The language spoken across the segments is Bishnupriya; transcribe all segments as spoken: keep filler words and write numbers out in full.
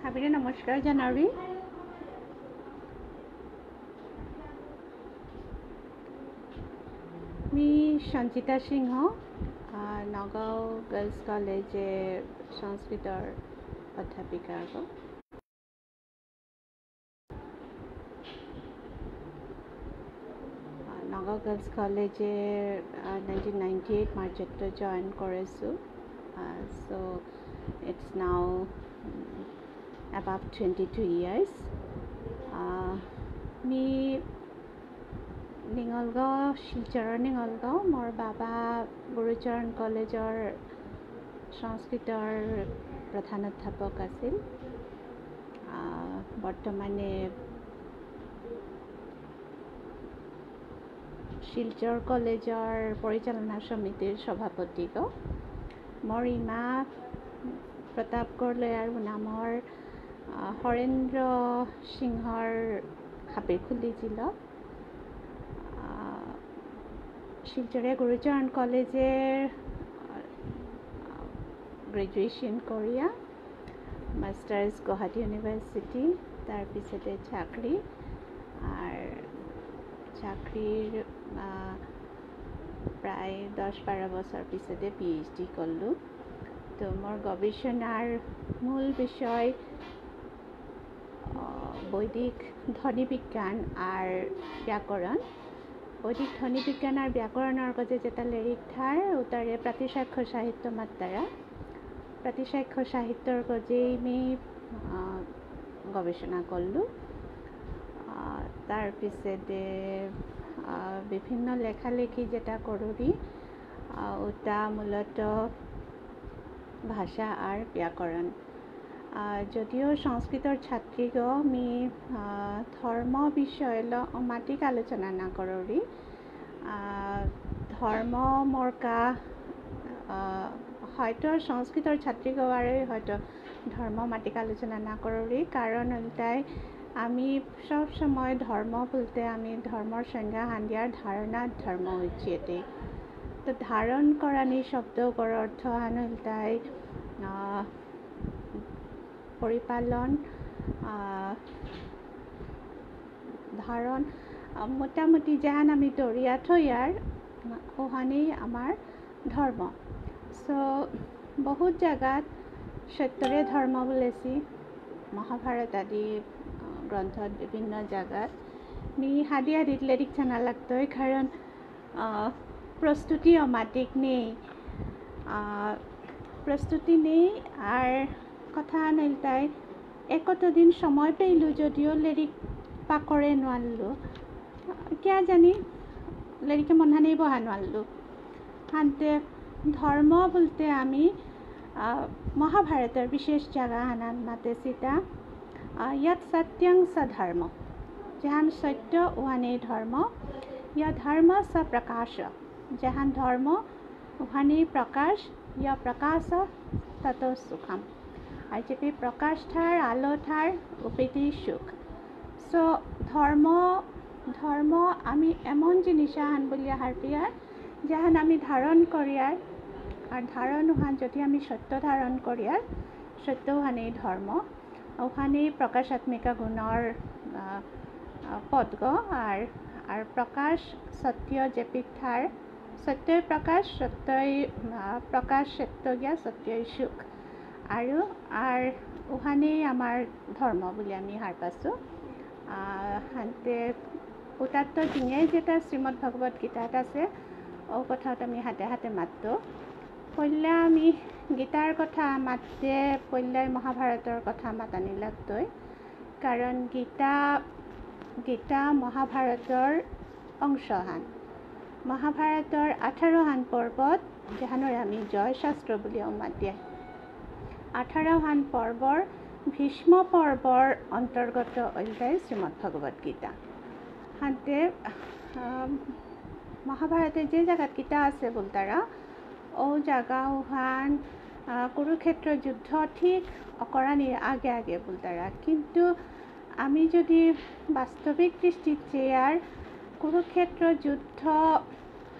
হাবিরে নমস্কার জানারি। মি সঞ্চিতা সিংহ, আহ, নগাঁও গার্লস কলেজে সংস্কৃতর অধ্যাপিকা আগো। আহ, নগাঁও গার্লস কলেজে, আহ, নাইনটিন নাইনটি এইট মার্চেত্ত জয়েন করেসু। আহ, so it's now, um, about twenty two years. আহ, মি নিঙলগাঁও, শিলচরর নিঙলগাঁও। মোর বাবা গুরুচরণ কলেজর সংস্কৃতর প্রধান অধ্যাপক আছিল। আহ, বর্তমানে শিলচর কলেজর পরিচালনা সমিতির সভাপতিগ। মোর ইমা প্রতাপগড় লয়ার নামর, আহ, হরেন্দ্র সিংহর হাবির খুলি ছিল। আহ, শিলচরে গুরুচরণ কলেজে, আহ, গ্র্যাজুয়েশন করিয়া মাস্টার্স গুয়াহাটি ইউনিভার্সিটি, তার পিছতে চাকরি। আর চাকরির, আহ, প্রায় দশ বারো বছর পিছতে পিএইচডি করলু। তো মোর গবেষণার মূল বিষয়, আহ, বৈদিক ধ্বনি বিজ্ঞান আর ব্যাকরণ। বৈদিক ধ্বনি বিজ্ঞান আর ব্যাকরণর গজে যেতা লেরিক থার, উতারে প্রাতিশাখ্য সাহিত্য মাত্তারা। প্রাতিশাখ্য সাহিত্যর গজেই মি, আহ, গবেষণা করলু। আহ, তার পিছেদে, আহ, বিভিন্ন লেখালেখি যেতা করুরি, আহ, উতা মূলত ভাষা আর ব্যাকরণ। আহ, যদিও সংস্কৃতর ছাত্রীগ মি, আহ, ধর্ম বিষয়ল অমাতিক আলোচনা না করুরি। আহ, ধর্ম মোরকা, আহ, হয়তো সংস্কৃতর ছাত্রীগ বারই হয়তো ধর্ম মাতিক আলোচনা না করুরি, কারণ ইলতাই আমি সব সময় ধর্ম বুলতে আমি ধর্মর সংজ্ঞা হান দিয়ার ধারণা ধর্ম হইছে এটি। তো ধারণ করানি শব্দগর অর্থ হান ইলতাই, আহ, পরিপালন, আহ, ধারণ, আহ, মোটামুটি যেহান আমি দরিয়া থইয়ার, ওহানেই আমার ধর্ম। So, বহুত জাগাত সত্যরে ধর্ম বুলেছি, মহাভারত আদি, আহ, গ্রন্থত বিভিন্ন জাগাত। মি হাদি হাদিত লেরিক চানা লাগতই, কারণ, আহ, প্রস্তুতি অমাতিক নেই। আহ, প্রস্তুতি নেই, আর কথা নেই তাই একত দিন সময় পেইলু যদিও লেরিক পাকরে নোয়ারলু। কিয়া জানি লেরিকে মনহানেই বহা নোয়ারলু। হানতে ধর্ম বুলতে আমি, আহ, মহাভারতর বিশেষ জাগা হানাত মাতেসিতা, আহ, ইয়াত সত্যং স ধর্ম, যেহান সত্য উহানেই ধর্ম, ইয়া ধর্ম স প্রকাশ, যেহান ধর্ম উহানেই প্রকাশ, ইয়া প্রকাশ তত সুখম। আর যেপি প্রকাশ থার, আলো থার, উপিতি সুখ। So, ধর্ম, ধর্ম আমি এমন জিনিস আহান বুলিয়া হারপিয়ার, যেহান আমি ধারণ করিয়ার, আর ধারণ উহান যদি আমি সত্য ধারণ করিয়ার, সত্য উহানেই ধর্ম, উহানেই প্রকাশাত্মিকা গুণর, আহ, আহ, পদগ, আর, আর প্রকাশ সত্য যেপি থার, সত্যই প্রকাশ, সত্যই, আহ, প্রকাশ সত্য গিয়া সত্যই সুখ। আৰু, আর উহানেই আমাৰ ধৰ্ম বুলি আমি সাৰ পাইছোঁ। আহ, হানতে উতাত্ত জিঙে যেটা শ্রীমদ্ ভগবত গীতাত আছে, ও কথাত আমি হাতে হাতে মাততো। পইলা আমি গীতাৰ কথা মাততে পইলাই মহাভাৰতৰ কথা মাতানি লাগতই। কাৰণ গীতা, গীতা মহাভাৰতৰ অংশহান। মহাভাৰতৰ আঠাৰহান পৰ্বত, যেহানৰে আমি জয় শাস্ত্ৰ বুলিও মাতিয়া। আঠাৰহান পৰ্বৰ ভীষ্ম পৰ্বৰ অন্তৰ্গত অধ্যায় শ্ৰীমদ ভগৱত গীতা। হানতে, আহ, মহাভাৰতে যে জাগাত গীতা আছে বুলতারা, ও জাগা উহান, আহ, কুরুক্ষেত্র যুদ্ধ ঠিক অকরানির আগে আগে বুলতারা। কিন্তু আমি যদি বাস্তবিক দৃষ্টিত চেয়ার কুরুক্ষেত্র যুদ্ধ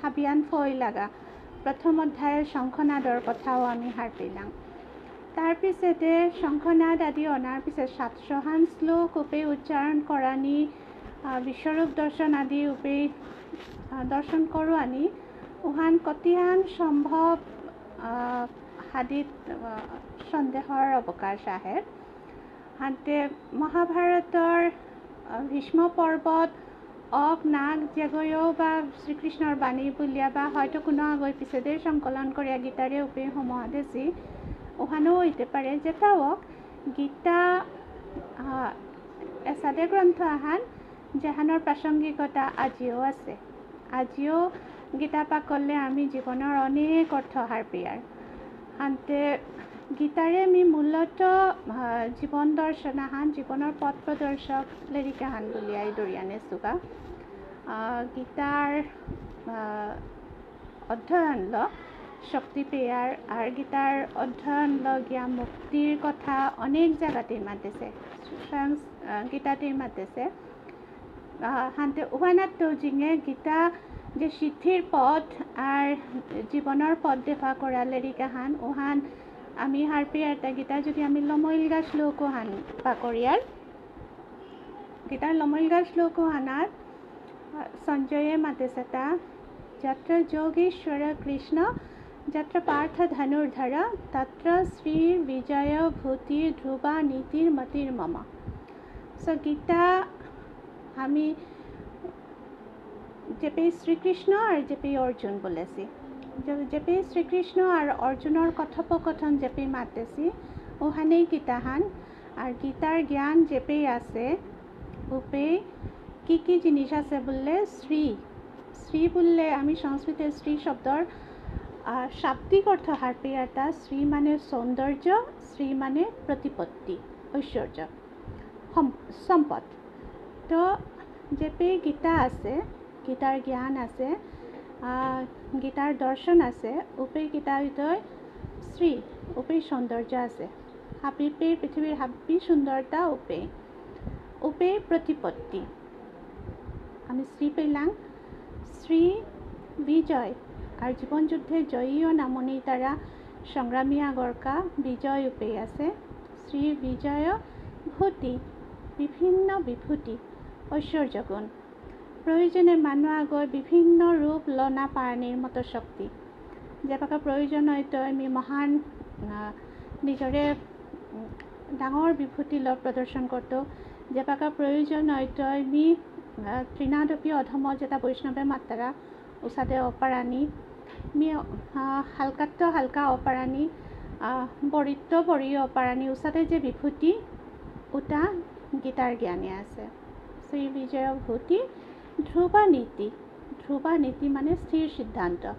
হাবিয়ান ফই লাগা প্রথম অধ্যায়র শঙ্খনাদর কথাও আমি হারপিলাম। তার পিছেতে শঙ্খনাদ আদি অনার পিছে সাতশোহান শ্লোক উপে উচ্চারণ করানি, আহ, বিশ্বরূপ দর্শন আদি উপে, আহ, দর্শন করুয়ানি, উহান কতিহান সম্ভব, আহ, হাদিত, আহ, সন্দেহর অবকাশ আহে। হাতে মহাভারতর, আহ, ভীষ্ম পর্বত অক নাগ যেগৈও বা শ্রীকৃষ্ণর বাণী বুলিয়া বা হয়তো কোনো আগৈ পিছেদে সংকলন করিয়া গীতারে উপে সমুয়া দেসি, ওহানও হইতে পারে। যেটা হোক, গীতা, আহ, এসাদে গ্রন্থ আহান যেহানর প্রাসঙ্গিকতা আজিও আছে। আজিও গীতা পাকরলে আমি জীবনর অনেক অর্থ হারপিয়ার। হানতে গীতারে আমি মূলত, আহ, জীবন দর্শন আহান, জীবনর পথ প্রদর্শক লেরিক আহান বুলিয়াই দরিয়ানে সুগা। আহ, গীতার, আহ, অধ্যয়নলো শক্তি পেয়ার, আর গীতার অধ্যয়নলো গিয়া মুক্তির কথা অনেক জায়গাতেই মাতেছে, স্বয়ং, আহ, গীতাতেই মাতেছে। আহ, হানতে উহানাত তো জিঙে গীতা যে সিদ্ধির পথ আর জীবনর পথ দেখা করা লেরিক আহান, উহান আমি হারপিয়ার তা গীতা যদি আমি লমইলগা শ্লোক হান পাকরিয়ার, গীতার লমইলগা শ্লোক হানাত, আহ, সঞ্জয়ে মাতেসেতা, "যত্র যোগীশ্বর কৃষ্ণ, যত্র পার্থ ধনুর্ধর, তত্র শ্রী বিজয় ভূতি ধ্রুবা নীতির মতির মম।" So গীতা আমি যেপে শ্রীকৃষ্ণ আর যেপে অর্জুন বলেছি। যে-, যেপে শ্রীকৃষ্ণ আর অর্জুনর কথোপকথন যেপে মাতেছি, ওহানেই গীতাহান। আর গীতার জ্ঞান যেপে আছে, উপে কি কি জিনিস আছে বুললে শ্রী, শ্রী বুললে আমি সংস্কৃতে শ্রী শব্দর, আহ, শাব্দিক অর্থ হারপিয়ারতা। শ্রী মানে সৌন্দর্য, শ্রী মানে প্রতিপত্তি, ঐশ্বর্য, সম-, সম্পদ। তো যেপে গীতা আছে, গীতার জ্ঞান আছে, আহ, গীতার দর্শন আছে, উপে গীতা হৃদয় শ্রী, উপে সৌন্দর্য আছে। হাবিপে পৃথিবীর হাবি সুন্দরতা উপে, উপে প্রতিপত্তি। আমি শ্রী পেলাং, শ্রী বিজয়, আর জীবন যুদ্ধে জয়ীও নামনি তারা সংগ্রামী আগরকা বিজয় উপে আছে। শ্রী বিজয় ভূতি, বিভিন্ন বিভূতি, ঐশ্বর্য গুণ। প্রয়োজনে মানু আগর বিভিন্ন রূপ লনা পারনির মতো শক্তি। যেবাকা প্রয়োজন হয়তো আমি মহান, আহ, নিজরে, উম, ডাঙর বিভূতি ল প্রদর্শন করতো। যেবাকা প্রয়োজন হয়তো আমি, আহ, তৃণাদপি অধম যেটা বৈষ্ণবে মাত্তারা উসাদে অপারানি। মি, আহ, হালকাত্ত হালকা অপারানি, আহ, বরিত্ত বরি অপারানি উসাদে যে বিভূতি, উতা গীতার জ্ঞানে আছে। শ্রী বিজয় ভূতি ধ্রুবা নীতি। ধ্রুবা নীতি মানে স্থির সিদ্ধান্ত।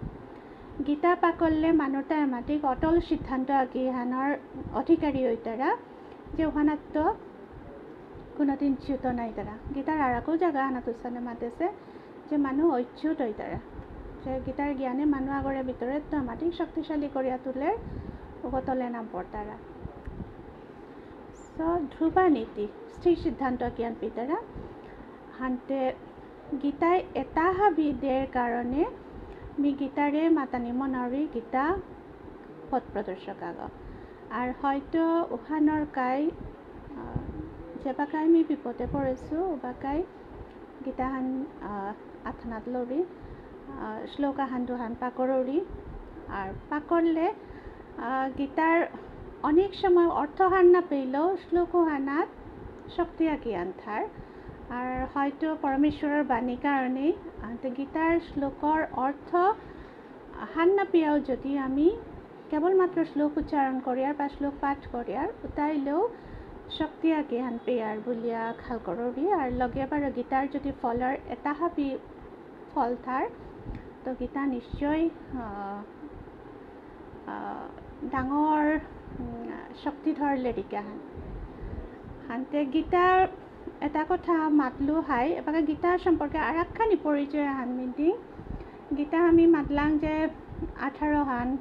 গীতা পাকরলে মানুতা এমাটিক অটল সিদ্ধান্ত আগিহানর অধিকারী হইতারা, যে ওহানাত্ত কোনোদিন চ্যুত নাই তারা। গীতার আর আকো জায়গা আনাত উসানে মাতেছে যে মানু অচ্যুত হইতারা। যে গীতার জ্ঞানে মানু আগরে ভিতরে তো এমাটিক শক্তিশালী করিয়া তুলে, উগতলে নাম পড়তারা। So, ধ্রুবা নীতি, স্থির সিদ্ধান্ত জ্ঞান পিতারা। হান্তে গীতায় এতা হাবি দের কারণে মি গীতারে মাতানি মনারি গীতা পথ প্রদর্শক আগ। আর হয়তো উহানর কাই, আহ, যেবাকাই মি বিপদে পড়েছু, উবাকাই গীতাহান, আহ, আথানাত লরি, আহ, শ্লোক আহান দুহান পাকররি। আর পাকরলে, আহ, গীতার অনেক সময় অর্থহান না পেলেও শ্লোক হানাত শক্তি আকি আনথার। আর হয়তো পরমেশ্বরর বাণী কারণে, আহ, তো গীতার শ্লোকর অর্থ হান না পেয়াও যদি আমি কেবলমাত্র শ্লোক উচ্চারণ করিয়ার বা শ্লোক পাঠ করিয়ার, উতাইলেও শক্তি আগে হান পেয়ার বুলিয়া খাল করবি। আর লগে বারো গীতার যদি ফলর এটা হাবি ফল থার, তো গীতা নিশ্চয়, আহ, আহ, ডাঙর, উম, শক্তিধর লেরিক আহান। হান্তে গীতার এটা কথা মাতলু হাই, এবাকা গীতা সম্পর্কে আর একখানি পরিচয় আহান মি দিং। গীতা আমি মাতলাং যে আঠারো হান,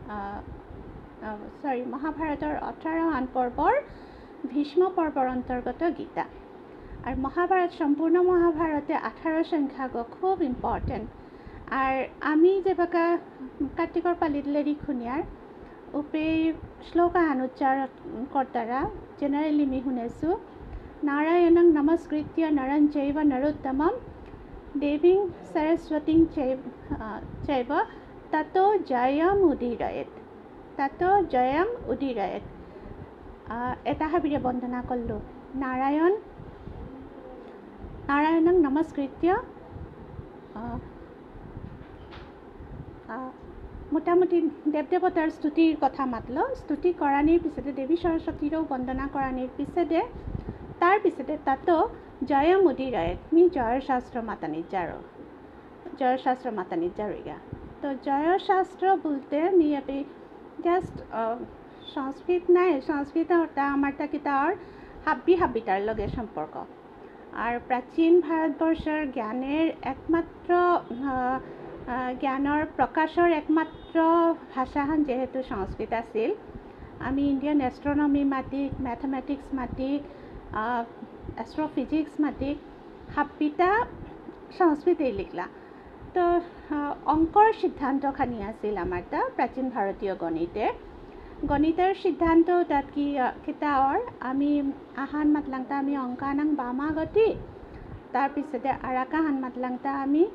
আহ, আহ, sorry, মহাভারতর আঠারো হান পর্বর ভীষ্ম পর্বর অন্তর্গত গীতা। আর মহাভারত, সম্পূর্ণ মহাভারতে আঠারো সংখ্যাগ খুব important। আর আমি যেবাকা কার্তিকর পালিত লেরিক হুনিয়ার, উপে শ্লোক আহান উচ্চারণ করতারা, generally মি শুনেছু, নারায়ণং নমস্কৃত্য নরং চৈব নরোত্তমম, দেবীং সরস্বতীং চৈব, আহ, চৈব ততো জয়মুদীরয়েৎ। ততো জয়মুদীরয়েৎ। আহ, এটা হাবিরে বন্দনা করলু। নারায়ণ, নারায়ণং নমস্কৃত্য, আহ, আহ, মোটামুটি দেবদেবতার স্তুতির কথা মাতলো। স্তুতি করানির পিছেদে দেবী সরস্বতীরও বন্দনা করানির পিছেদে, তার পিছেদে ততো জয়মুদীরয়েৎ, মি জয়র শাস্ত্র মাতানি যারো। জয়র শাস্ত্র মাতানি যারইগা। তো জয়র শাস্ত্র বলতে মি এপি just, আহ, সংস্কৃত নাই, সংস্কৃত ওটা আমার তা কিতা অর হাব্বি হাব্বিতার লগে সম্পর্ক। আর প্রাচীন ভারতবর্ষর জ্ঞানের একমাত্র, আহ, আহ, জ্ঞানর প্রকাশর একমাত্র ভাষাহান যেহেতু সংস্কৃত আছিল, আমি Indian astronomy মাতিক, mathematics মাতিক, আহ, astrophysics মাতিক, হাব্বিতা সংস্কৃতেই লিখলা। তো, আহ, অঙ্কর সিদ্ধান্ত খানি আছিল আমার তা প্রাচীন ভারতীয় গণিতে। গণিতর সিদ্ধান্ত তাত কি, আহ, কিতা অর, আমি আহান মাতলাংতা আমি অঙ্কানাং বামাগতি, তার পিছেদে আরাকাহান মাতলাংতা আমি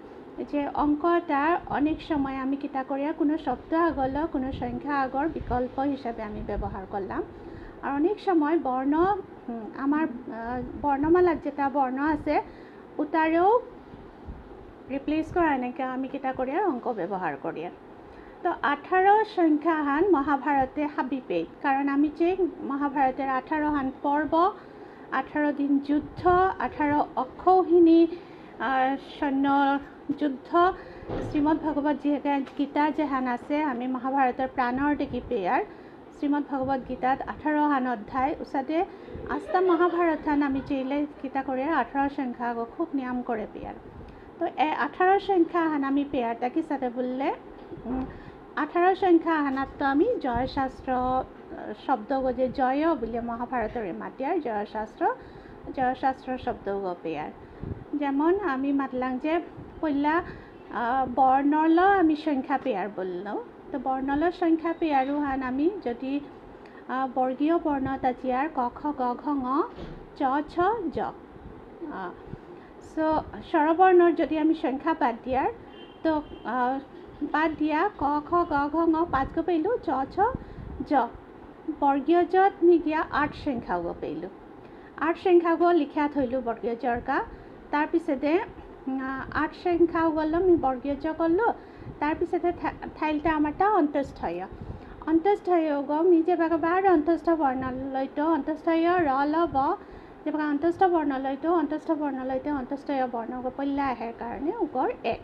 যে অঙ্কটা অনেক সময় আমি কিতা করিয়া কোনো শব্দ আগলো কোনো সংখ্যা আগর বিকল্প হিসাবে আমি ব্যবহার করলাম। আর অনেক সময় বর্ণ, হুম, আমার, আহ, বর্ণমালার যেটা বর্ণ আছে, উতারেও replace করা নাকি আমি কিতা করিয়ার অঙ্ক ব্যবহার করিয়ার। তো আঠারো সংখ্যাহান মহাভারতে হাবি পেই, কারণ আমি যে মহাভারতের আঠারো হান পর্ব, আঠারো দিন যুদ্ধ, আঠারো অক্ষৌহিণী, আহ, সৈন্য যুদ্ধ, শ্রীমদ্ ভগবত গীতা যেহান আছে, আমি মহাভারতের প্রাণর দেখি পেয়ার। শ্রীমদ্ ভগবত গীতাত আঠারো হান অধ্যায়, উসাদে আস্তা মহাভারতহান আমি চেইলে কিতা করে আঠারো সংখ্যা আগো খুব নিয়ম করে পেয়ার। তো এ আঠারো সংখ্যাহান আমি পেয়ারতা কিসাদে বুললে, উম, আঠারো সংখ্যাহানাত তো আমি জয়শাস্ত্র, আহ, শব্দগো যে জয় বুলে মহাভারতরে মাতিয়ার জয়শাস্ত্র, জয়শাস্ত্র শব্দগো পেয়ার। যেমন আমি মাতলাম যে পইলা, আহ, বর্ণল আমি সংখ্যা পেয়ার বুললো। তো বর্ণল সংখ্যা পেয়ারুহান আমি যদি, আহ, বর্গীয় বর্ণ তা জিয়ার ক, খ, গ, ঘ, ঙ, চ, ছ, জ। আহ, so, স্বরবর্ণর যদি আমি সংখ্যা বাদ দিয়ার, তো, আহ, বাদ দিয়া ক, খ, গ, ঘ, ঙ পাঁচগো পেইলু, চ, ছ, জ। বর্গীয় জত মি গিয়া আট সংখ্যাগো পেইলু। আট সংখ্যাগো লিখিয়া থইলু বর্গীয় জরকা। তার পিছেদে, উম, আট সংখ্যাগলো মি বর্গীয় জ করলু। তার পিছেদে থা-, থাইলতা আমারতা অন্তস্থয়। অন্তস্থয়গো মি যে বাগা বারো অন্তস্থ বর্ণ লইতো, অন্তস্থয় র ল ব, যে বাগা অন্তস্থ বর্ণ লইতো, অন্তস্থ বর্ণ লইতে অন্তস্থয় বর্ণগো পল্লা আহের কারণে উগর এক।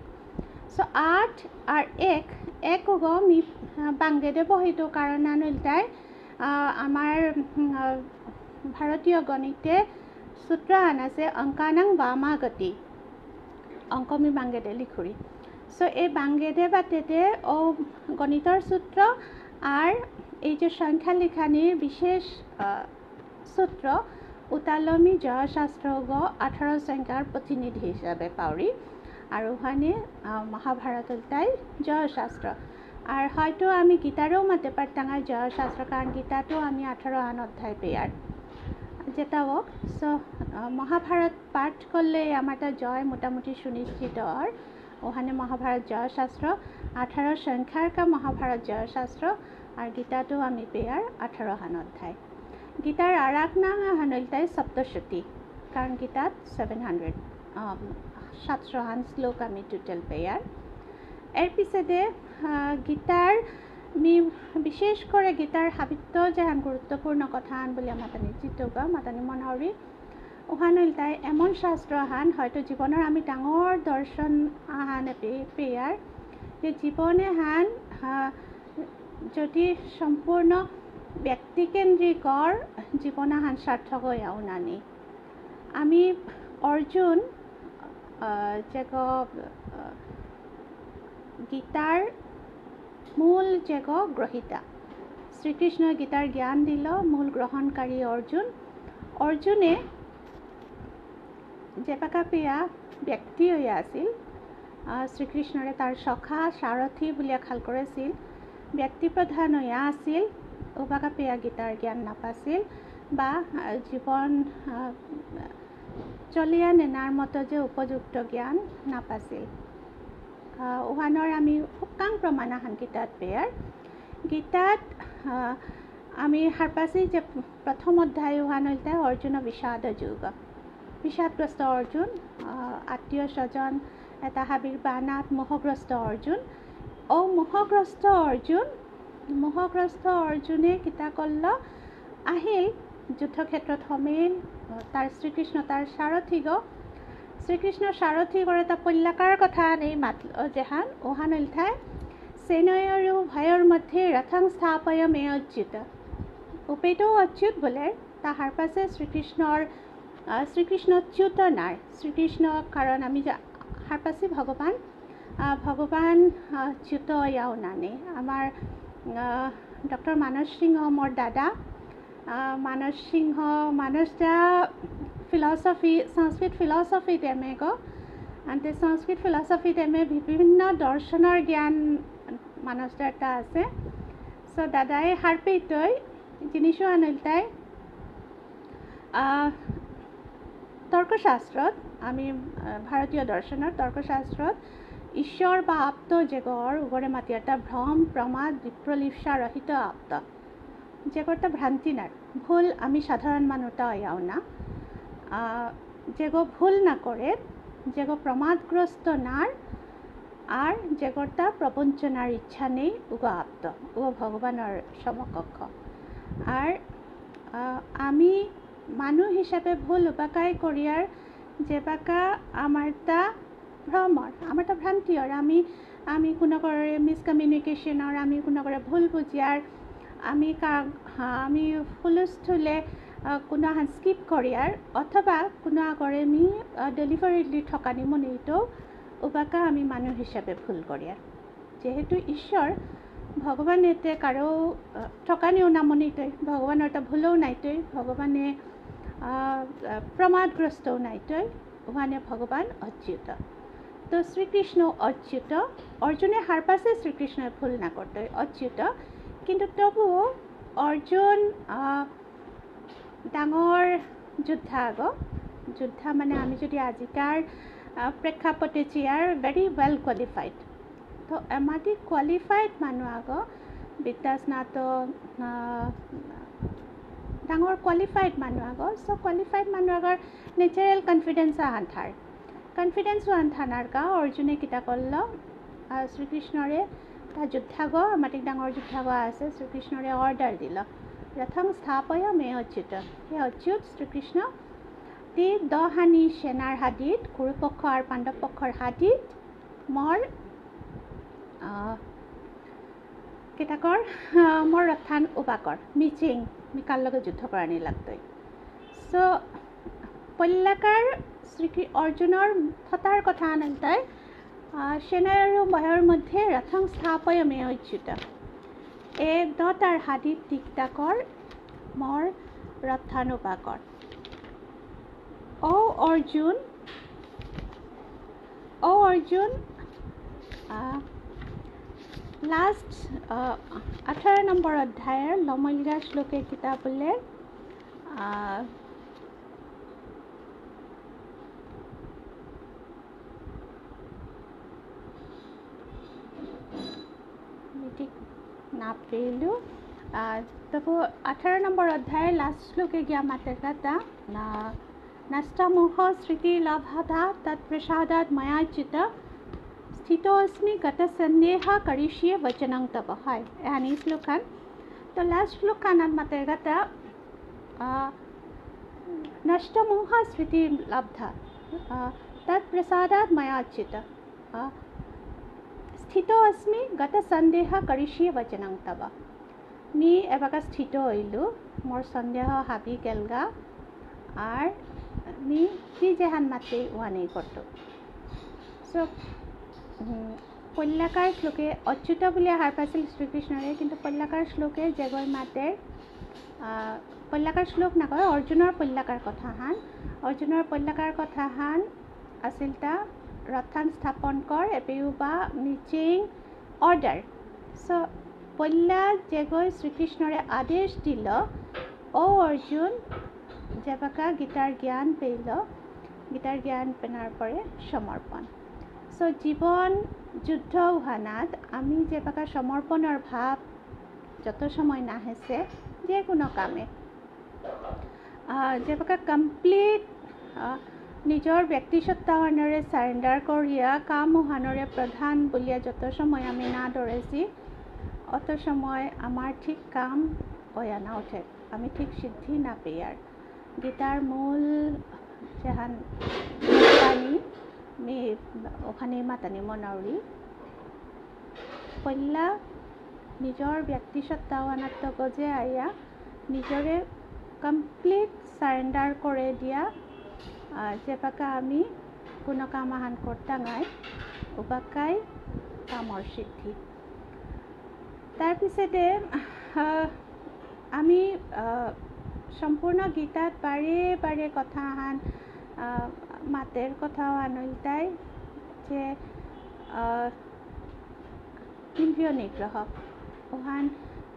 So, আট আর এক, এক উগো মি, আহ, বাঙ্গেদে বহিতো কারণ আনুলতাই, আহ, আমার, উম, আহ, ভারতীয় গণিতে সূত্র আন আছে, অঙ্কানাং বামাগতি। অঙ্ক মি বাঙ্গেদে লিখুরি। So, এই বাঙ্গেদে বাতেদে ও গণিতর সূত্র আর এই যে সংখ্যা লিখানির বিশেষ, আহ, সূত্র উতালমি জয়শাস্ত্রগ আঠারো সংখ্যার প্রতিনিধি হিসাবে পাউরি। আর ওখানে, আহ, মহাভারত তাই জয়শাস্ত্র। আর হয়তো আমি গীতারেও মাতে পারতাঙাই জয়শাস্ত্র, কারণ গীতাতেও আমি আঠারো আন অধ্যায় পেয়ার। যেটা হোক, so, আহ, মহাভারত পাঠ করলে আমারতা জয় মোটামুটি সুনিশ্চিত অর। ওখানে মহাভারত জয়শাস্ত্র, আঠারো সংখ্যার কা মহাভারত জয়শাস্ত্র, আর গীতাতেও আমি পেয়ার আঠারো হান অধ্যায়। গীতার আর এক নাঙ আহান ইলতাই সপ্তশতী, কারণ গীতাত সেভেন হান্ড্রেড, আম, সাতশো হান শ্লোক আমি টোটাল পেয়ার। এর পিছেদে, আহ, গীতার মি-, বিশেষ করে গীতার হাবিত্ত যেহান গুরুত্বপূর্ণ কথা আন বুলিয়া মাতানি চিত্তগা, মাতানি মনাউরি। ওহান ইলতাই এমন শাস্ত্র আহান হয়তো জীবনর আমি ডাঙর দর্শন আহান এপে-, পেয়ার, যে জীবন এহান, আহ, যদি সম্পূর্ণ ব্যক্তিকেন্দ্রিক অর, জীবন আহান সার্থক হইয়া উনানি। আমি অর্জুন, আহ, যেগ, আহ, গীতার মূল যেগ গ্রহীতা। শ্রীকৃষ্ণ গীতার জ্ঞান দিল মূল গ্রহণকারী অর্জুন। অর্জুনে যেবাকা পেয়া ব্যক্তি হইয়া আছিল, আহ, শ্রীকৃষ্ণরে তার সখা সারথি বুলিয়া খাল করেছিল, ব্যক্তি প্রধান হইয়া আছিল, উবাকা পেয়া গীতার জ্ঞান নাপাছিল বা, আহ, জীবন, আহ, চলিয়া নেনার মতো যে উপযুক্ত জ্ঞান নাপাছিল। আহ, উহানর আমি হুকাং প্রমাণ আহান গীতাত পেয়ার। গীতাত, আহ, আমি হারপাসি যে প্রথম অধ্যায় উহান হইলতে অর্জুন বিষাদ যোগ। বিষাদগ্রস্ত অর্জুন, আহ, আত্মীয় স্বজন, এটা হাবির বানাত মোহগ্রস্ত অর্জুন। ও মোহগ্রস্ত অর্জুন, মোহগ্রস্ত অর্জুনে কিতা করল? আহিল, যুদ্ধক্ষেত্রত হমিল, আহ, তার শ্রীকৃষ্ণ তার সারথিগ। শ্রীকৃষ্ণ সারথিগর এটা পল্লাকার কথা নেই মাতল, যেহান, ওহান ইলথায়, সেনয়োরুভয়োর্মধ্যে রথং স্থাপয় মে অচ্যুত। উপেত অচ্যুত বলে, তা হারপাসে শ্রীকৃষ্ণর, আহ, শ্রীকৃষ্ণ চ্যুত নার। শ্রীকৃষ্ণ, কারণ আমি যা-, হারপাসি ভগবান, আহ, ভগবান, আহ, চ্যুত ইয়াও নানে। আমার, আহ, ডক্টর মানস সিংহ মোর দাদা, আহ, মানস সিংহ, মানস দা philosophy, সংস্কৃত philosophy তেমে গো। আনতে সংস্কৃত philosophy তেমে বিভিন্ন দর্শনর জ্ঞান মানস দার তা আছে। So দাদাই হারপেইতই জিনিসও আনিলতাই। আহ, তর্কশাস্ত্রত, আমি, আহ, ভারতীয় দর্শনর তর্কশাস্ত্রত ঈশ্বর বা আপ্ত যেগর উগরে মাতিয়ারতা ভ্রম, প্রমাদ, বিপ্রলিপ্সা রহিত আপ্ত। যেগরতা ভ্রান্তি নার, ভুল আমি সাধারণ মানুতা ইয়াও না। আহ, যেগো ভুল না করে, যেগো প্রমাদগ্রস্ত নার, আর যেগরতা প্রবঞ্চনার ইচ্ছা নেই, উগো আপ্ত, উগো ভগবানর সমকক্ষ। আর, আহ, আমি মানু হিসাবে ভুল উবাকাই করিয়ার, যেবাকা আমারতা ভ্রম অর, আমারতা ভ্রান্তি অর, আমি, আমি কোনো করে miscommunication অর, আমি কোনো করে ভুল বুঝিয়ার, আমি কা-, হা, আমি হুলস্থুলে, আহ, কোনো হান skip করিয়ার, অথবা কোনো আগরে আমি, আহ, deliberately ঠকানি মনেইতো, উবাকা আমি মানু হিসাবে ভুল করিয়ার। যেহেতু ঈশ্বর, ভগবান এতে কারো, আহ, ঠকানিও না মনেইতই, ভগবানর এটা ভুলও নাইতই, ভগবানে, আহ, আহ, প্রমাদগ্রস্তও নাইতই, ওখানে ভগবান অচ্যুত। তো শ্রীকৃষ্ণ অচ্যুত, অর্জুনে হারপাসে শ্রীকৃষ্ণর ভুল না করতই, অচ্যুত। কিন্তু তবুও অর্জুন, আহ, ডাঙর যোদ্ধা আগ, যোদ্ধা মানে আমি যদি আজিকার, আহ, প্রেক্ষাপটে চেয়ার, very well qualified। তো এমাটি qualified মানু আগ, বিদ্যা স্নাতক, আহ, ডাঙর qualified মানু আগ। So qualified মানু আগর natural confidence আহান থার। Confidence আহান থানার কা অর্জুনে কিতা করল? আহ, শ্রীকৃষ্ণরে তা যোদ্ধাগ, আমাটিক ডাঙর যোদ্ধাগ আছে, শ্রীকৃষ্ণরে order দিল, "রথং স্থাপয় মে অচ্যুত।" হে অচ্যুত শ্রীকৃষ্ণ, তি দহানি সেনার হাদিত, কুরুপক্ষ আর পাণ্ডব পক্ষর হাদিত, মর, আহ, কিতাকর, আহ, মর রথান উবাকর, মিচিং, মিকার লগে যুদ্ধ করানি লাগতই। So, পল্লাকার শ্রীকৃ-, অর্জুনর থতার কথা আনন্তায়, আহ, সেনায় আৰু ময়ৰ মধ্যে ৰথং স্থাপয় মে অচ্যুত। এ দতাৰ হাদিত তিকতাকৰ মৰ ৰথানুবাকৰ। ও অৰ্জুন, ও অৰ্জুন, আহ, last, আহ, আঠাৰ নম্বৰ অধ্যায়ৰ লমলগা শ্লোকে কিতা বুলে, আহ, মিটিক না পেলু। আহ, তবু আঠাৰ নম্বৰ অধ্যায়ৰ last শ্লোকে গিয়া মাতের কথা, না, "নষ্টমোহস্মৃতির্লাভাৎ তৎপ্রসাদাৎ ময়াচ্যুত। স্থিতোঽস্মি গতসন্দেহঃ করিষ্যে বচনং তব।" হয়, এহানি শ্লোকহান। তো last শ্লোকহানাত মাতের কথা, আহ, "নষ্টমোহস্মৃতির্লাভাৎ, আহ, তৎপ্রসাদাৎ ময়াচ্যুত। আহ, স্থিতোঽস্মি গতসন্দেহঃ করিষ্যে বচনং তব।" মি এবাকা স্থিত হইলু, মোর সন্দেহ হাবি গেলগা, আর মি তি যেহান মাতে ওহানেই করতৌ। So, উম, পল্লাকার শ্লোকে অচ্যুত বুলি আহার পাইছিল শ্রীকৃষ্ণরে, কিন্তু পল্লাকার শ্লোকে যেগই মাতে, আহ, পল্লাকার শ্লোক না কয়, অর্জুনর পল্লাকার কথাহান। অর্জুনর পল্লাকার কথাহান আছিল তা, "ৰথহান স্থাপন কৰ, এপেইও বা মিচিং order।" So, পল্লা যেগই শ্রীকৃষ্ণরে আদেশ দিল, "ও অর্জুন, যেবাকা গীতার জ্ঞান পেইল, গীতার জ্ঞান পেনার পরে সমর্পণ।" So, জীবন যুদ্ধ উহানাত আমি যেবাকা সমর্পণর ভাব যত সময় না হেসে, যে কোনো কামে, আহ, যেবাকা complete, আহ, নিজর ব্যক্তিসত্তাহানরে surrender করিয়া কাম উহানরে প্রধান বুলিয়া যত সময় আমি না ধরেছি, অত সময় আমার ঠিক কাম অয়া না উঠে, আমি ঠিক সিদ্ধি না পেয়ার। গীতার মূল যেহান পানি মি ওখানে মাতানি মনাউরি। পল্লা নিজর ব্যক্তিসত্তাহানাত্ত গজে আয়া নিজরে complete surrender করে দিয়া, আহ, যেবাকা আমি কোনো কাম আহান করতাঙাই, উবাকাই কামর সিদ্ধি। তার পিছতে, আহ, আমি, আহ, সম্পূর্ণ গীতাত বারে বারে কথা আহান, আহ, মাতের কথা আহান ইলতাই যে, আহ, ইন্দ্রিয় নিগ্রহ। ওহান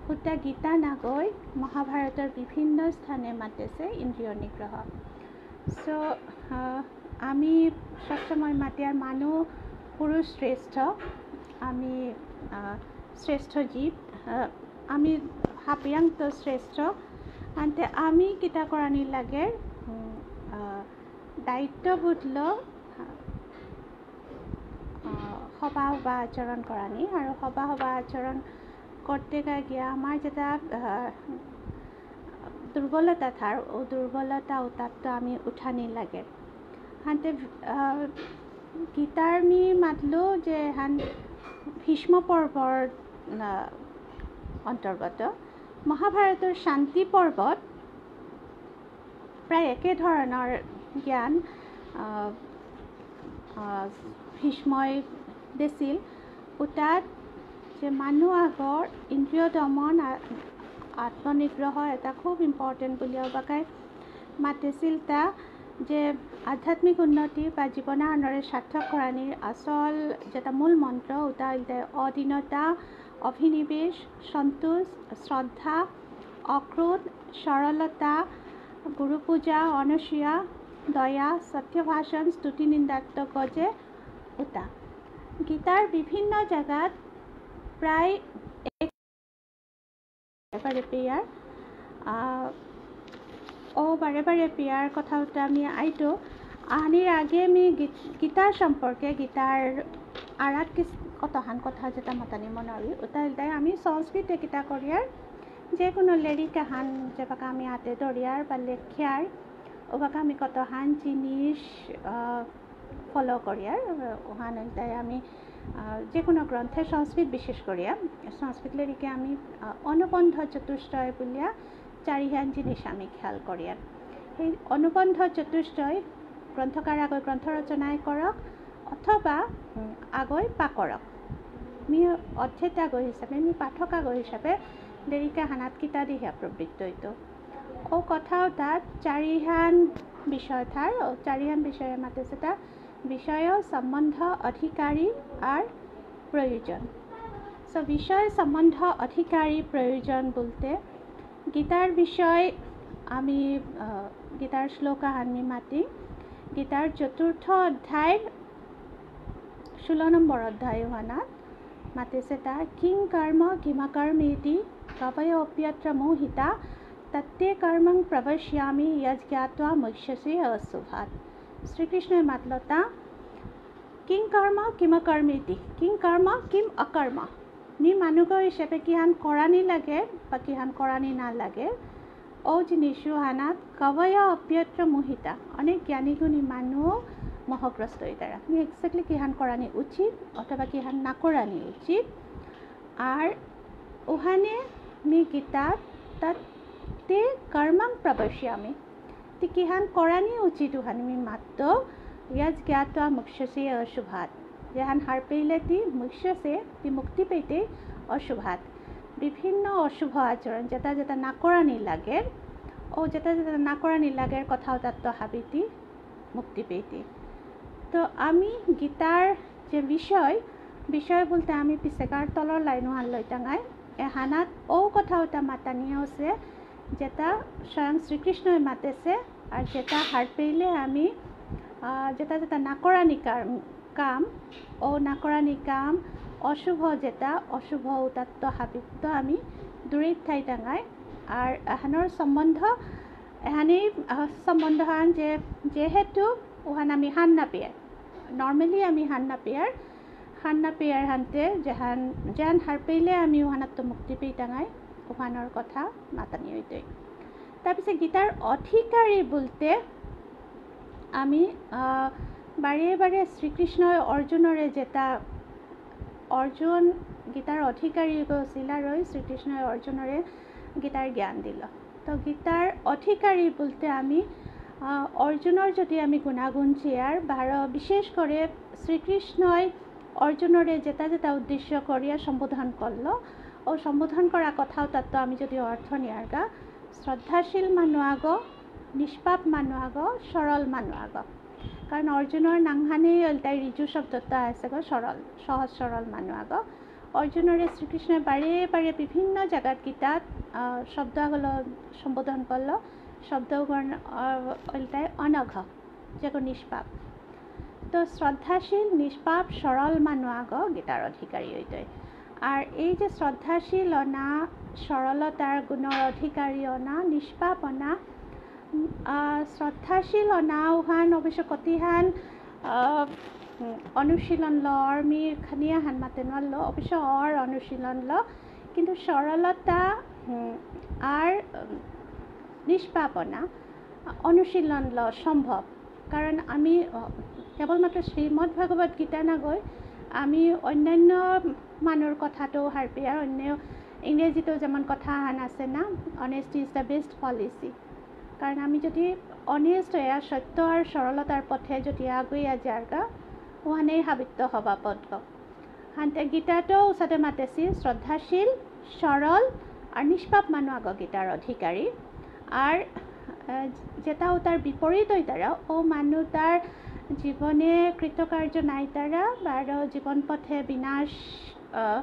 হুদ্দা গীতা নাগই মহাভারতর বিভিন্ন স্থানে মাতেছে ইন্দ্রিয় নিগ্রহ। So, আহ, আমি সবসময় মাতিয়ার মানু পুরুষ শ্রেষ্ঠ, আমি, আহ, শ্রেষ্ঠ জীব, আহ, আমি হাবিয়াংত শ্রেষ্ঠ। আনতে আমি কিতা করানি লাগে, উম, আহ, দায়িত্ববোধ ল, আহ, আহ, সভা সভা আচরণ করানি, আর সভা সভা আচরণ করতে গিয়া আমার যেটা, আহ, দুর্বলতা থার, ও দুর্বলতা উতাত্ত আমি উঠানি লাগে। হানতে, আহ, গীতার মি মাতলো যে হান ভীষ্ম পর্বর, আহ, অন্তর্গত। মহাভারতর শান্তি পর্বত প্রায় একে ধরনর জ্ঞান, আহ, আহ, ভীষ্মই দেছিল। উতাত যে মানু আগর ইন্দ্রিয় দমন, আ-, আত্মনিগ্রহ এটা খুব important বুলিয়া বাকাই মাতেছিল তা যে আধ্যাত্মিক উন্নতি বা জীবনাহানরে সার্থক করানির আসল যেটা মূল মন্ত্র, উতা ইলতাই অধীনতা, অভিনিবেশ, সন্তোষ, শ্রদ্ধা, অক্রোধ, সরলতা, গুরু পূজা, অনসূয়া, দয়া, সত্য ভাষণ, স্তুতি নিন্দাত্ত গজে উতা। গীতার বিভিন্ন জায়গাত প্রায় এক বারে বারে পেয়ার, আহ, ও বারে বারে পেয়ার কথা উতা আমি আইতো। আহানির আগে আমি গী-, গীতার সম্পর্কে, গীতার আরাক কিস-, কতহান কথা যেটা মাতানি মনাউরি, উতা ইলতাই আমি সংস্কৃতে কিতা করিয়ার, যে কোনো লেরিক আহান যেবাকা আমি হাতে ধরিয়ার বা লেখিয়ার, ওবাকা আমি কতহান জিনিস, আহ, follow করিয়ার, ওহান ইলতাই আমি, আহ, যে কোনো গ্রন্থে সংস্কৃত বিশেষ করিয়া, সংস্কৃত লেরিকে আমি, আহ, অনুবন্ধ চতুষ্টয় বুলিয়া চারিহান জিনিস আমি খেয়াল করিয়ার। সেই অনুবন্ধ চতুষ্টয় গ্রন্থকার আগই গ্রন্থ রচনায় করক অথবা, উম, আগই পাকরক। মি অধ্যেত আগই হিসাবে, মি পাঠক আগই হিসাবে লেরিক আহানাত কিতা দিহিয়া প্রবৃত্ত হইতো। ও কথা উতাত চারিহান বিষয় থার, ও চারিহান বিষয়ে মাতেছে তা বিষয়, সম্বন্ধ, অধিকারী আর প্রয়োজন। So, বিষয়, সম্বন্ধ, অধিকারী, প্রয়োজন বলতে গীতার বিষয় আমি, আহ, গীতার শ্লোক আহান মি মাতি। গীতার চতুর্থ অধ্যায়, ষোলো নম্বর অধ্যায় ওহানাত মাতেছে তা, "কিং কর্ম কিমকর্মেতি কবয়োপ্যত্র মোহিতা, তত্তে কর্মং প্রবক্ষ্যামি যজ্জ্ঞাত্বা মোক্ষ্যসে অশুভাৎ।" শ্রীকৃষ্ণই মাতলতা, "কিং কর্ম কিমকর্মেতি, কিং কর্ম কিম অকর্ম।" মি মানুগ হিসাবে কিহান করানি লাগে বা কিহান করানি না লাগে, ও জিনিস হানাত কবয়োপ্যত্র মোহিতা, অনেক জ্ঞানী গুণী মানু মোহগ্রস্ত হইতারা। মি exactly কিহান করানি উচিত অথবা কিহান না করানি উচিত। আর ওহানে মি গীতা তত্তে কর্মং প্রবক্ষ্যামি। তি কিহান করানি উচিত উহানি মি মাত্ত, যজ্জ্ঞাত্বা মোক্ষ্যসে অশুভাৎ। যেহান হার পেইলে তি মোক্ষ্যসে, তি মুক্তি পেইতে অশুভাৎ। বিভিন্ন অশুভ আচরণ যেটা যেটা না করানি লাগে, ও যেটা যেটা না করানি লাগে কথা তাত্ত হাবিতি মুক্তি পেইতে। তো আমি গীতার যে বিষয়, বিষয় বলতে আমি পিছেকার তলর লাইনও আনলই টাঙাই। এহানাত ও কথা উতা মাতানি আছে, যেটা স্বয়ং শ্রীকৃষ্ণই মাতেছে, আর যেটা হারপেইলে আমি, আহ, যেটা যেটা নাকরানি কাম, কাম, ও নাকরানি কাম, অশুভ যেটা, অশুভ উতাত্ত হাবিত্ত আমি দূরে থাইতাঙাই। আর এহানর সম্বন্ধ, এহানি, আহ, সম্বন্ধ হান যে, যেহেতু ওহান আমি হান না পেয়ার, normally আমি হান না পেয়ার, হান না পেয়ার হানতে যেহান, যেহান হারপেইলে আমি ওহানাত্ত মুক্তি পেইতাঙাই, ওহানর কথা মাতানি হইতই। তারপিছে গীতার অধিকারী বলতে আমি, আহ, বারে বারে শ্রীকৃষ্ণ অর্জুনরে যেটা, অর্জুন গীতার অধিকারী গো শিলারই শ্রীকৃষ্ণ অর্জুনরে গীতার জ্ঞান দিল। তো গীতার অধিকারী বলতে আমি, আহ, অর্জুনর যদি আমি গুণাগুণ চেয়ার, বারো বিশেষ করে শ্রীকৃষ্ণই অর্জুনরে যেটা যেটা উদ্দেশ্য করিয়া সম্বোধন করল, ও সম্বোধন করা কথাও তাত্ত আমি যদি অর্থ নিয়ারগা, শ্রদ্ধাশীল মানু আগ, নিষ্পাপ মানু আগ, সরল মানু আগ। কারণ অর্জুনর নাংহানে ইলতাই ঋজু শব্দটা আছে গো, সরল, সহজ সরল মানু আগ। অর্জুনরে শ্রীকৃষ্ণ বারে বারে বিভিন্ন জাগাত গীতাত, আহ, শব্দ আগলো সম্বোধন করল। শব্দ উগর, আহ, ইলতাই অনঘ, যেগো নিষ্পাপ। তো শ্রদ্ধাশীল, নিষ্পাপ, সরল মানু আগ গীতার অধিকারী হইতই। আর এই যে শ্রদ্ধাশীল অনা, সরলতার গুণর অধিকারী অনা, নিষ্পাপ অনা, উম, আহ, শ্রদ্ধাশীল অনা উহান অবশ্য কতিহান, আহ, উম, অনুশীলন ল, অর মি খানিয়া হান মাতে নোয়ারলো, অবশ্য অর অনুশীলন ল, কিন্তু সরলতা, উম, আর, উম, নিষ্পাপ অনা অনুশীলন ল সম্ভব। কারণ আমি, আহ, কেবলমাত্র শ্রীমদ্ ভগবত গীতা নাগই, আমি অন্যান্য মানুর কথাটো হারপিয়ার, অন্য ইংরেজিতেও যেমন কথা আহান আছে না, "Honesty is the best policy।" কারণ আমি যদি honest হইয়া সত্য আর সরলতার পথে যদি আগুইয়া যারগা, ওহানেই হাবিত্ত হবা পথগ। হানতে গীতাটো উসাদে মাতেছি শ্রদ্ধাশীল, সরল আর নিষ্পাপ মানু আগ গীতার অধিকারী। আর, আহ, যেটা ও তার বিপরীত হইতারা, ও মানু তার জীবনে কৃতকার্য নাইতারা, বারো জীবন পথে বিনাশ, আহ,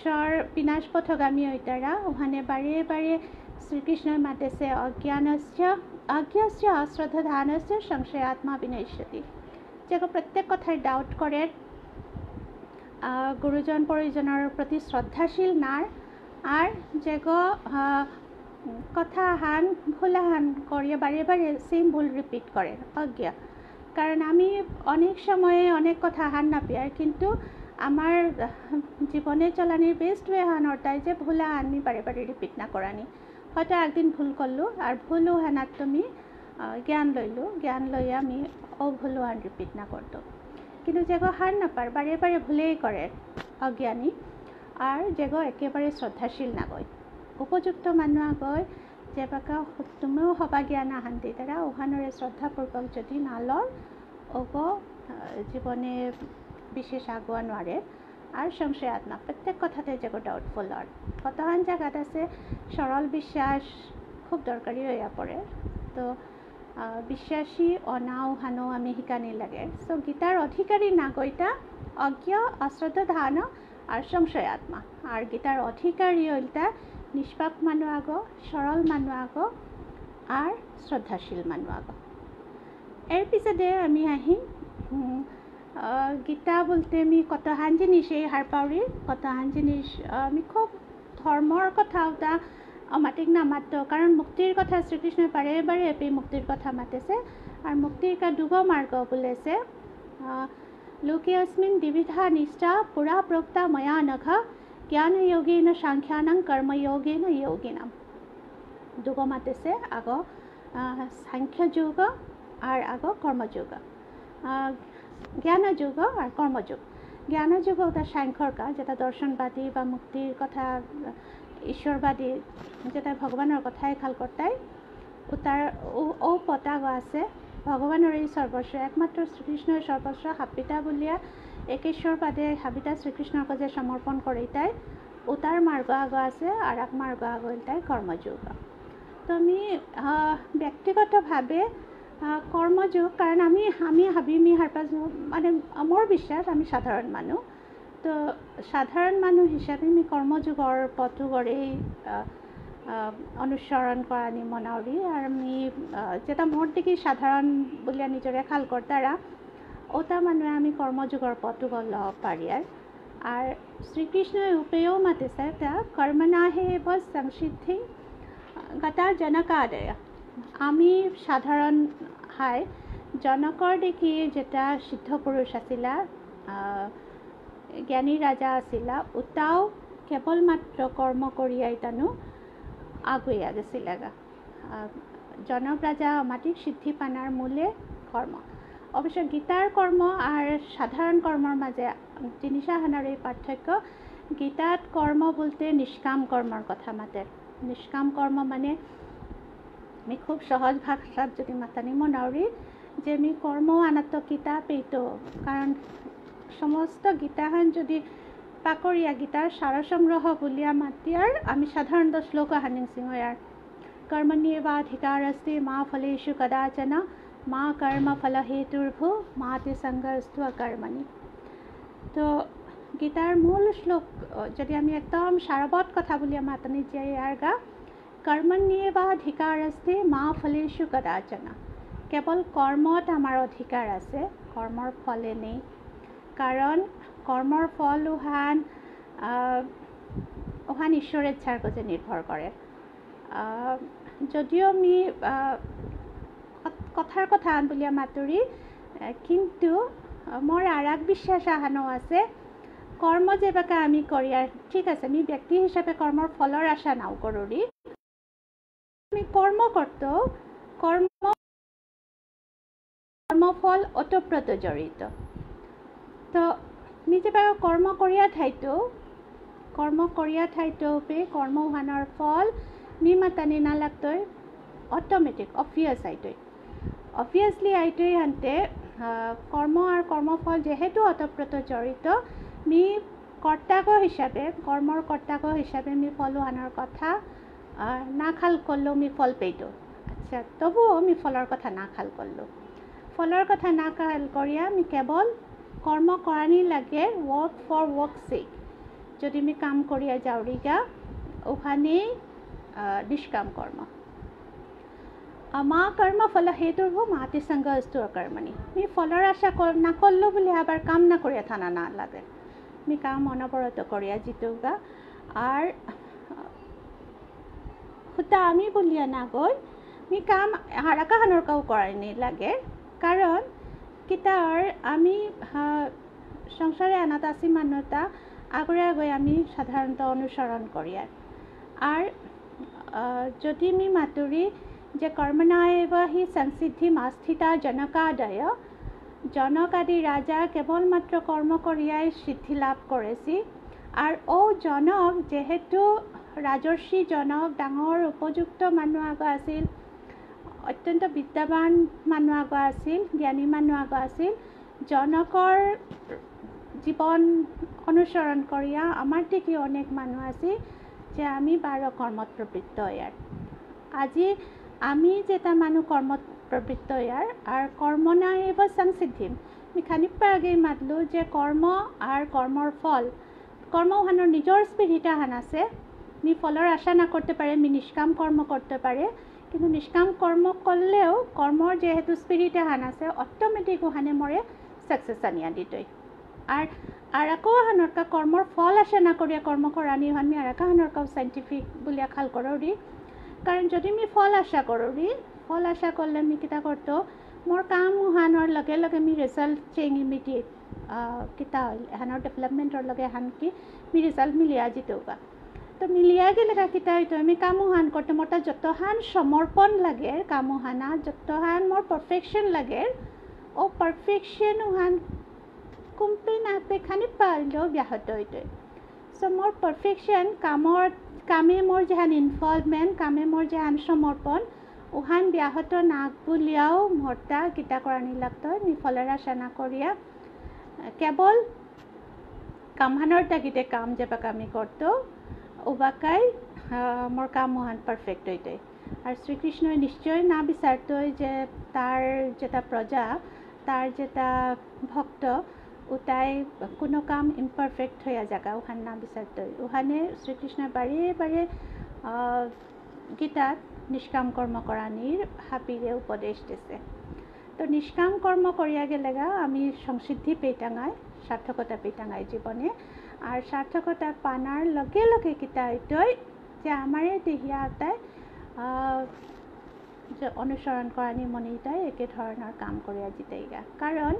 সর বিনাশ পথগামী হইতারা, ওহানে বারে বারে শ্রীকৃষ্ণ মাতেছে, "অজ্ঞানস্য, অজ্ঞস্য অশ্রদ্ধানস্য সংশয়াত্মা বিনশ্যতি।" যেগো প্রত্যেক কথায় ডাউট করে, আহ, গুরুজন পরিজনর প্রতি শ্রদ্ধাশীল নার, আর যেগো, আহ, কথা হান, ভুল হান করিয়া বারে বারে সেম ভুল রিপিট করে, অজ্ঞা। কারণ আমি অনেক সময়ে অনেক কথা হান না পিয়ার, কিন্তু আমার, আহ, জীবনে চলানির বেস্ট ওয়ে হান অরতাই যে ভুল হান আমি বারে বারে রিপিট না করানি। হয়তো একদিন ভুল করলো, আর ভুল হানাত তুমি, আহ, জ্ঞান লইলো, জ্ঞান লইয়া আমি ও ভুল হান রিপিট না করতো। কিন্তু যেগো হার না পার, বারে বারে ভুলেই করে অজ্ঞানী, আর যেগো একেবারে শ্রদ্ধাশীল নাগই, উপযুক্ত মানু আগই, যেবাকা তুমিও হবা জ্ঞান আহান দিতারা, ওহানরে শ্রদ্ধাপূর্বক যদি না লর, ওগো, আহ, জীবনে বিশেষ আগুয়া নোয়ারে। আর সংশয়াত্মা, প্রত্যেক কথাতে যেগো ডাউটফুল আর। কতহান জাগাত আছে সরল বিশ্বাস খুব দরকারি হইয়া পড়ে। তো, আহ, বিশ্বাসী অনা ওহানো আমি শিকানি লাগে। So, গীতার অধিকারী নাগইতা অজ্ঞ, অশ্রদ্ধান আর সংশয়াত্মা। আর গীতার অধিকারী হইলতা নিষ্পাপ মানু আগ, সরল মানু আগ, আর শ্রদ্ধাশীল মানু আগ। এর পিছতে আমি আহিম, উম, আহ, গীতা বলতে আমি কতহান জিনিস এই হারপাউরি, কতহান জিনিস, আহ, আমি খুব ধর্মর কথা উতা, আহ, মাতিক না মাততো, কারণ মুক্তির কথা শ্রীকৃষ্ণ বারে বারে এপি মুক্তির কথা মাতেছে। আর মুক্তির কা দুগো মার্গ বলেছে, আহ, "লোকে অস্মিন দ্বিবিধা নিষ্ঠা পুরা প্রোক্তা ময়া নঘ, জ্ঞানযোগেন সাংখ্যানাং কর্মযোগেন যোগিনাম।" দুগো মাতেছে, আগ, আহ, সাংখ্য যোগ আর আগ কর্মযোগ। আহ, জ্ঞান যোগ আর কর্মযোগ। জ্ঞান যোগ ওটা সাংখ্যর কা, যেটা দর্শনবাদী বা মুক্তির কথা, ঈশ্বরবাদী, যেটা ভগবানর কথাই খাল করতাই। উতার ও, ও পতাগ আছে, ভগবানর এই সর্বস্ব, একমাত্র শ্রীকৃষ্ণর সর্বস্ব হাবিতা বুলিয়া একেশ্বর পাদে হাবিতা শ্রীকৃষ্ণর কাছে সমর্পণ করিতাই। উতার মার্গ আগ আছে, আর এক মার্গ আগ হইলতাই কর্মযোগ। তো আমি, আহ, ব্যক্তিগতভাবে, আহ, কর্মযোগ, কারণ আমি, আমি হাবি মি হারপাস, মানে, আমার বিশ্বাস আমি সাধারণ মানুষ। তো সাধারণ মানু হিসাবে মি কর্মযোগর পথগরেই, আহ, আহ, অনুসরণ করানি মনাউরি। আর মি, আহ, যেতা মোর দিকে সাধারণ বুলিয়া নিজরে খাল করতারা, ওতা মানুয়ে আমি কর্মযোগর পথগ ল পারিয়ার। আর শ্রীকৃষ্ণই উপেয় মাতেসে তা কর্মণাহেব সংসিদ্ধিং গতা জনকাদয়। আমি সাধারণ হাই, জনকর দিকে যেতা সিদ্ধ পুরুষ আছিলা, আহ, জ্ঞানী রাজা আছিলা, উতাও কেবলমাত্র কর্ম করিয়াই তানু আগুয়া গেছিলাগা। আহ, জনক রাজা মাটিক সিদ্ধি পানার মূলে কর্ম। অবশ্য গীতার কর্ম আর সাধারণ কর্মর মাঝে জিনিস আহানর এই পার্থক্য। গীতাত কর্ম বলতে নিষ্কাম কর্মর কথা মাতের। নিষ্কাম কর্ম মানে আমি খুব সহজ ভাষাত যদি মাতানি মনাউরি যে আমি কর্ম আনাত্ত গীতা পেইতো, কারণ সমস্ত গীতাহান যদি পাকরিয়া গীতার সারসংগ্রহ বুলিয়া মাতিয়ার আমি সাধারণত শ্লোক আহানিং সিংহয়ার কর্মণ্যেবাধিকারস্তে মা ফলেষু কদাচন মা কর্মফলহেতুর্ভূ মা তে সঙ্গোঽস্ত্বকর্মণি। তো গীতার মূল শ্লোক, আহ, যদি আমি একদম সারবত কথা বুলিয়া মাতানি যে ইয়ারগা, কর্মণ্যেবাধিকারস্তে মা ফলেষু কদাচন। কেবল কর্মত আমার অধিকার আছে, কর্মর ফলে নেই। কারণ কর্মর ফল উহান, আহ, উহান ঈশ্বরের ইচ্ছার কাছে নির্ভর করে। আহ, যদিও আমি, আহ, ক-, কথার কথা আন বুলিয়া মাতুরি, আহ, কিন্তু, আহ, মোর আর এক বিশ্বাস আহানো আছে, কর্ম যেবাকা আমি করিয়ার, ঠিক আছে, আমি ব্যক্তি হিসাবে কর্মর ফলর আশা নাও করুরি। আমি কর্ম করতো, কর্ম, কর্মফল ওতপ্রোত জড়িত। তো আমি যেবাকা কর্ম করিয়া থাইতো, কর্ম করিয়া থাইতো পে কর্ম উহানর ফল মি মাতানি না লাগতই, automatic, obvious আইতই। Obviously আইতই হানতে, আহ, কর্ম আর কর্মফল যেহেতু ওতপ্রোত জড়িত, মি কর্তাগ হিসাবে, কর্মর কর্তাগ হিসাবে মি ফল উহানর কথা, আহ, না খাল করলেও মি ফল পেইতো। আচ্ছা, তবুও মি ফলর কথা না খাল করলো। ফলর কথা না খাল করিয়া মি কেবল কর্ম করানি লাগে, work for work sake। যদি মি কাম করিয়া যাওরিগা, ওখানেই, আহ, নিষ্কাম কর্ম। আহ, মা কর্মফলহেতুর্ভূ মা তে সঙ্গোঽস্ত্বকর্মণি। মি ফলর আশা কর-, না করলো বুলে আবার কাম না করিয়া থানা না লাগে। মি কাম অনবরত করিয়া জিতৌগা। আর, আহ, হুতা আমি বুলিয়া না গই, মি কাম হারাকাহানর কাউ করানি লাগে। কারণ কিতার আমি, আহ, সংসারে আনাত আসি মানুতা আগরে আগই আমি সাধারণত অনুসরণ করিয়ার। আর, আহ, যদি মি মাতুরি যে কর্মণাএব হি সংসিদ্ধিমাস্থিতা জনকাদয়, জনক আদি রাজা কেবলমাত্র কর্ম করিয়াই সিদ্ধি লাভ করেছি। আর ও জনক যেহেতু রাজর্ষি জনক ডাঙর উপযুক্ত মানু আগ আছিল, অত্যন্ত বিদ্যাবান মানু আগ আছিল, জ্ঞানী মানু আগ আছিল, জনকর জীবন অনুসরণ করিয়া আমার দিকে অনেক মানু আছে যে আমি বারো কর্মত প্রবৃত্ত ইয়ার। আজি আমি যেতা মানু কর্মত প্রবৃত্ত ইয়ার, আর কর্মণাএব সংসিদ্ধিম। আমি খানিক আগেই মাতলো যে কর্ম আর কর্মর ফল, কর্ম উহানর নিজর spirit আহান আছে। মি ফলর আশা না করতে পারে, মি নিষ্কাম কর্ম করতে পারে, কিন্তু নিষ্কাম কর্ম করলেও কর্মর যেহেতু spirit আহান আছে, automatic উহানে মোরে success আনিয়া দিতই। আর, আর আকো আহানরকা কর্মর ফল আশা না করিয়া কর্ম করানি উহান মি আর আকা আহানরকাও scientific বুলিয়া খাল করৌরি। কারণ যদি মি ফল আশা করৌরি, ফল আশা করলে মি কিতা করতো, মোর কাম উহানর লগে লগে মি result চেইং immediate, আহ, কিতা হইল, এহানর developmentর লগে হান কি মি result মিলিয়া জিতৌগা। তো মিলিয়া গেলে কা কিতা হইতো, আমি কাম উহান করতে মোরতা যতহান সমর্পণ লাগে, কাম উহানা যতহান মোর perfection লাগে, ও perfection উহান কুম্পে না পে খানি পারলেও ব্যাহত হইতই। So মোর perfection, কামর, কামে মোর যেহান involvement, কামে মোর যেহান সমর্পণ, উহান ব্যাহত নাক বুলিয়াও মোরতা কিতা করানি লাগতো, মি ফলর আশা না করিয়া, কেবল কামহানর তাগিদে কাম যেবাকা আমি করতো, উবাকাই, আহ, মোর কাম উহান perfect হইতই। আর শ্রীকৃষ্ণই নিশ্চয় না বিচারতই যে তার যেতা প্রজা, তার যেতা ভক্ত, উতাই কোনো কাম ইমপারফেক্ট হইয়া জাগা উহান না বিচারতই। উহানে শ্রীকৃষ্ণ বারে বারে, আহ, গীতাত নিষ্কাম কর্ম করানির হাবিরে উপদেশ দিছে। তো নিষ্কাম কর্ম করিয়া গেলেগা আমি সংসিদ্ধি পেইতাঙাই, সার্থকতা পেইতাঙাই জীবনে। আর সার্থকতা পানার লগে লগে কিতা হইতই যে আমারে দেহিয়া উতাই, আহ, যে অনুসরণ করানি মনিতাই একে ধরনের কাম করিয়া জিতেগা। কারণ,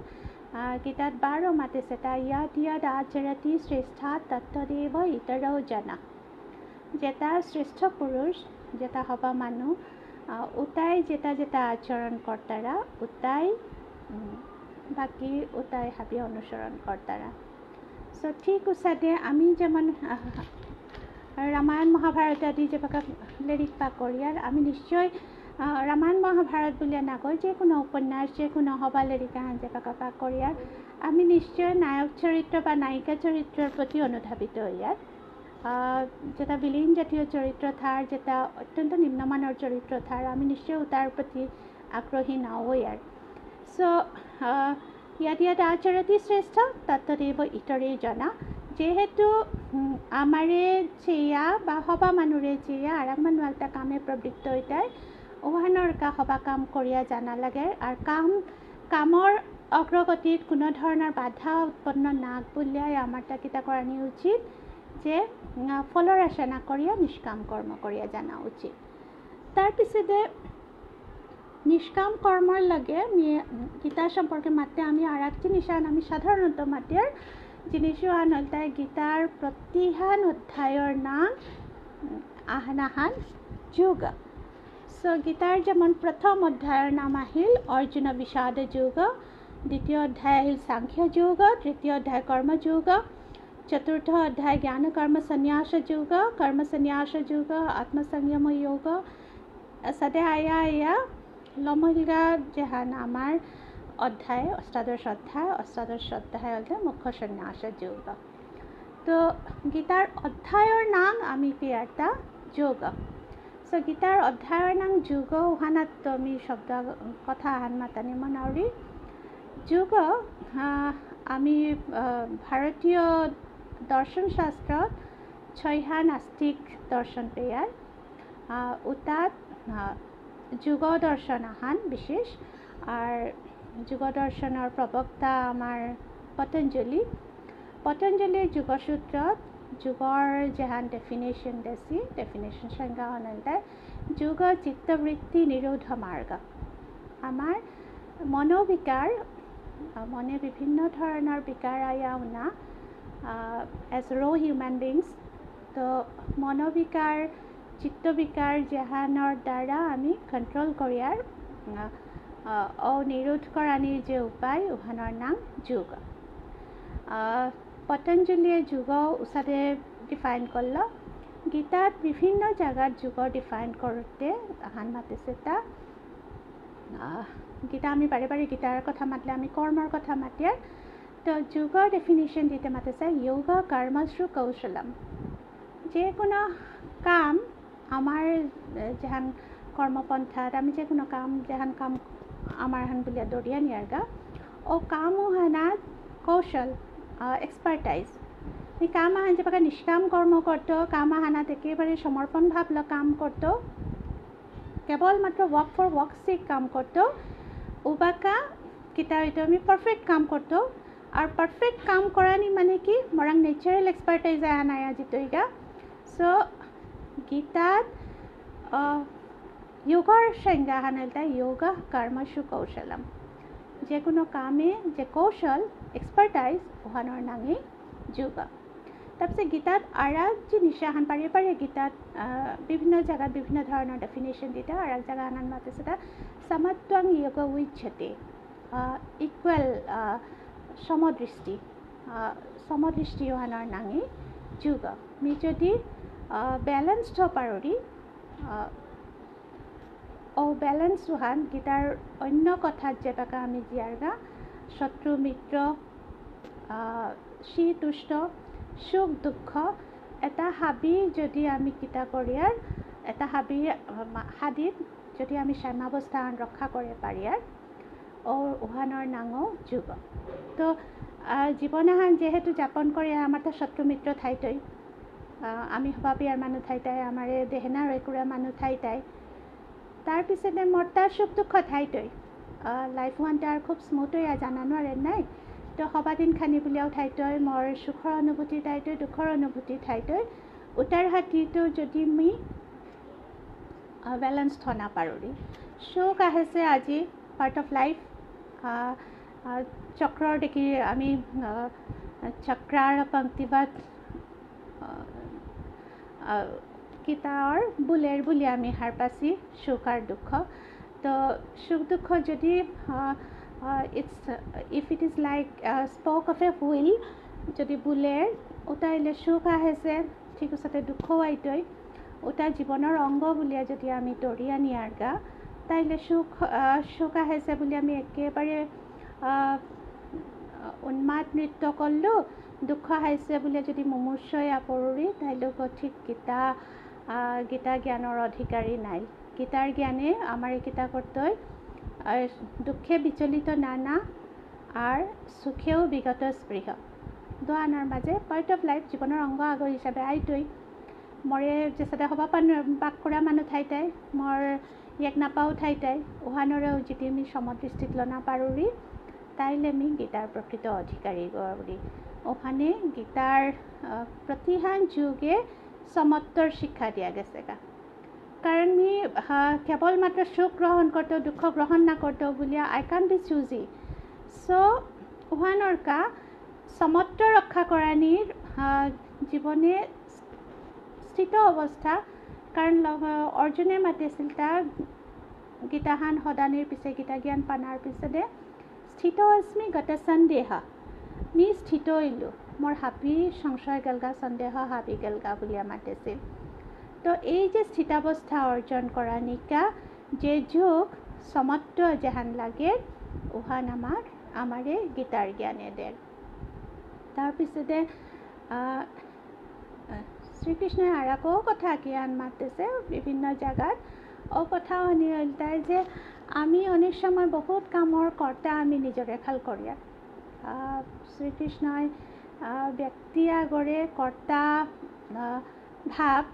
আহ, গীতাত বারো মাতেছে তা, "যদ যদ আচরতি শ্রেষ্ঠ তত্তদেব ইতরো জনা।" যেতা শ্রেষ্ঠ পুরুষ, যেতা হবা মানু, আহ, উতাই যেতা যেতা আচরণ করতারা, উতাই, উম, বাকি উতাই হাবি অনুসরণ করতারা। So, ঠিক উসাদে আমি যেমন, আহ, রামায়ণ মহাভারত আদি যেবাকা লেরিক পাকরিয়ার, আমি নিশ্চয়, আহ, রামায়ণ মহাভারত বুলিয়া নাগই, যে কোনো উপন্যাস, যে কোনো হবা লেরিক আহান যেবাকা পাকরিয়ার, আমি নিশ্চয় নায়ক চরিত্র বা নায়িকা চরিত্রর প্রতি অনুধাবিত হইয়ার। আহ, যেতা villain জাতীয় চরিত্র থার, যেতা অত্যন্ত নিম্নমানর চরিত্র থার, আমি নিশ্চয় উতার প্রতি আগ্রহী না হইয়ার। So, আহ, যদ যদ আচরতি শ্রেষ্ঠ তত্তদেব ইতরে জনা। যেহেতু, উম, আমারে চেয়া বা হবা মানুরে চেয়া আর এক মানু একটা কামে প্রবৃত্ত হইতাই, ওহানর কা হবা কাম করিয়া জানা লাগে। আর কাম, কামর অগ্রগতিত কোনো ধরনের বাধা উৎপন্ন না বুলিয়াই আমার তা কিতা করানি উচিত যে, উম, ফলর আশা না করিয়া নিষ্কাম কর্ম করিয়া জানা উচিত। তার পিছতে নিষ্কাম কর্মর লগে মি-, গীতা সম্পর্কে মাতে আমি আর এক জিনিস আন আমি সাধারণত মাতের জিনিস আন হলতাই গীতার প্রতিহান অধ্যায়র নাম, উম, আহান আহান যোগ। So, গীতার যেমন প্রথম অধ্যায়র নাম আহিল অর্জুন বিষাদ যোগ, দ্বিতীয় অধ্যায় আহিল সাংখ্য যোগ, তৃতীয় অধ্যায় কর্মযোগ, চতুর্থ অধ্যায় জ্ঞান কর্ম সন্ন্যাস যোগ, কর্ম সন্ন্যাস যোগ, আত্মসংযম যোগ। সাদে আয়া আয়া লমইলগা যেহান আমার অধ্যায়, অষ্টাদশ অধ্যায়, অষ্টাদশ অধ্যায় হলতে মোক্ষ সন্ন্যাস যোগ। তো গীতার অধ্যায়র নাম আমি পেয়ারতা যোগ। So, গীতার অধ্যায়র নাম যোগ উহানাত তো আমি শব্দ আগ-, কথা আহান মাতানি মনাউরি। যোগ, আহ, আমি, আহ, ভারতীয় দর্শন শাস্ত্রত ছয়হান আস্তিক দর্শন পেয়ার। আহ, উতাত, আহ, যোগ দর্শন আহান বিশেষ। আর যোগ দর্শনর প্রবক্তা আমার পতঞ্জলি। পতঞ্জলির যোগসূত্রত যোগর যেহান definition দেসি, definition সংজ্ঞা অনন্তায় যোগ চিত্তবৃত্তি নিরোধ মার্গ। আমার মনোবিকার, আহ, মনে বিভিন্ন ধরনের বিকার আয়া উনা, আহ, as raw human beings, তো মনোবিকার, চিত্তবিকার যেহানর দ্বারা আমি কন্ট্রোল করিয়ার, আহ, আহ, ও নিরোধ করানির যে উপায়, উহানর নাম যোগ। আহ, পতঞ্জলিয়ে যোগ উসাদে ডিফাইন করল। গীতাত বিভিন্ন জায়গাত যোগ ডিফাইন করতে আহান মাতেছে তা। আহ, গীতা আমি বারে বারে গীতার কথা মাতলে আমি কর্মর কথা মাতিয়ার। তো যোগর ডেফিনিশন দিতে মাতেছে যোগ কর্মসু কৌশলম। যে কোনো কাম আমার, আহ, যেহান কর্মপন্থাত আমি যে কোনো কাম, যেহান কাম আমার হান বুলিয়া দরিয়া নিয়ারগা, ও কাম হানাত কৌশল, আহ, এক্সপার্টাইজ। এই কাম আহান যেবাকা নিষ্কাম কর্ম করতো, কাম আহানাত একেবারে সমর্পণ ভাবলো কাম করতো, কেবল মাত্র ওয়ার্ক ফর ওয়ার্ক সেক কাম করতো, উবাকা কিতা হইতো আমি পারফেক্ট কাম করতো। আর পারফেক্ট কাম করানি মানে কি, মরাং ন্যাচারাল এক্সপার্টাইজ আহান আয়া যিতইগা। So, গীতাত, আহ, যোগর সংজ্ঞা হান হলতা যোগ কর্মসু কৌশলম। যে কোনো কামে যে কৌশল, এক্সপার্টাইজ, ওহানর নাঙে যোগ। তারপরে গীতাত আর এক জিনিস আহান পারে পারে গীতাত, আহ, বিভিন্ন জায়গাত বিভিন্ন ধরনের ডেফিনেশন দিতে, আর এক জায়গা আনান মাতে সেটা সমত্বং যোগ উচ্যতে, আহ, ইকুয়াল, আহ, সমদৃষ্টি, আহ, সমদৃষ্টি ওহানর নাঙে যোগ। মি যদি, আহ, ব্যালেন্সড হপারুরি, আহ, ও ব্যালেন্স উহান গীতার অন্য কথাত যেবাকা আমি জিয়ারগা শত্রু মিত্র, আহ, শীত উষ্ণ, সুখ দুঃখ, এটা হাবি যদি আমি কিতা করিয়ার, এটা হাবি, আহ, মা-, হাদিত যদি আমি সাম্যাবস্থাহান রক্ষা করে পারিয়ার, ও উহানর নাঙও যোগ। তো আহ, জীবন আহান যেহেতু যাপন করে, আমার তো শত্রু মিত্র থাইতই। আহ, আমি হবা বিয়ার মানু থাইতাই, আমারে দেহেনা রেকুরা মানু থাইতাই। তার পিছনে মোর তার সুখ দুঃখ থাইতই। আহ, লাইফ ওয়ান তার খুব স্মুথ হইয়া জানা নোয়ারে নাই। তো হবা দিন খানি বুলিয়াও থাইতই, মোর সুখর অনুভূতি থাইতই, দুঃখর অনুভূতি থাইতই। উতার হাতিতো যদি মি, আহ, ব্যালেন্স থনা পারুরি। শোক আহেসে আজি, পার্ট অফ লাইফ। আহ, আহ, চক্রর দেখি আমি, আহ, চক্রার পংক্তিবাদ, আহ, আহ, কিতার বুলের বুলি আমি হারপাসি শোক আর দুঃখ। তো শোক দুঃখ যদি, আহ, আহ, it's, if it is like, ah, spoke of a wheel, যদি বুলের, উতাইলে শোক আহেসে, ঠিক আছে, দুঃখ আইতই। ওটা জীবনর অঙ্গ বুলিয়া যদি আমি ধরিয়া নিয়ারগা, তাইলে শোক, আহ, শোক আহেসে বুলি আমি একেবারে, আহ, উন্মাদ নৃত্য করলো, দুঃখ আহেসে বুলি যদি মুমূর্ষই আপরুরি, তাইলে গো ঠিক গীতা, আহ, গীতা জ্ঞানর অধিকারী নাই। গীতার জ্ঞানে আমার কিতা করতই, আহ, দুঃখে বিচলিত নানা আর সুখেও বিগত স্পৃহ। দোয়ানার মাঝে পার্ট অফ লাইফ, জীবনর অঙ্গ আগ হিসাবে আইতই। মরে যেসাদে হবা পান বাক করা মানু থাইতাই, মর এক নাপাও থাইতাই, ওহানরেও যদি আমি সমদৃষ্টিত লনা পারুরি, তাইলে আমি গীতার প্রকৃত অধিকারী গৌরী। ওখানে গীতার, আহ, প্রতিহান যুগে সমত্বর শিক্ষা দিয়া গেছে গা। কারণ আমি, আহ, কেবলমাত্র সুখ গ্রহণ করতেও, দুঃখ গ্রহণ না করতেও বুলিয়া I can't be choosy। So, ওহানর কা সমত্ব রক্ষা করানির, আহ, জীবনে স্থিত অবস্থা। কারণ ল-, অর্জুনে মাতেছিল তা গীতাহান হদানির পিছে, গীতা জ্ঞান পানার পিছনে, "স্থিতোঽস্মি গতসন্দেহঃ", মি স্থিত হইলু, মোর হাবি সংশয় গেলগা, সন্দেহ হাবি গেলগা বুলিয়া মাতেছিল। তো এই যে স্থিতাবস্থা অর্জন করানিকা যে যোগ সমত্ব যেহান লাগে, উহান আমার, আমারে গীতার জ্ঞানে দের। তার পিছতে, আহ, আহ, শ্রীকৃষ্ণই আর আকো কথা কি আন মাতেছে বিভিন্ন জায়গাত। ও কথা উনি বলতাই যে আমি অনেক সময় বহুত কামর কর্তা আমি নিজরে খাল করিয়া। আহ, শ্রীকৃষ্ণই, আহ, ব্যক্তি আগরে কর্তা, আহ, ভাব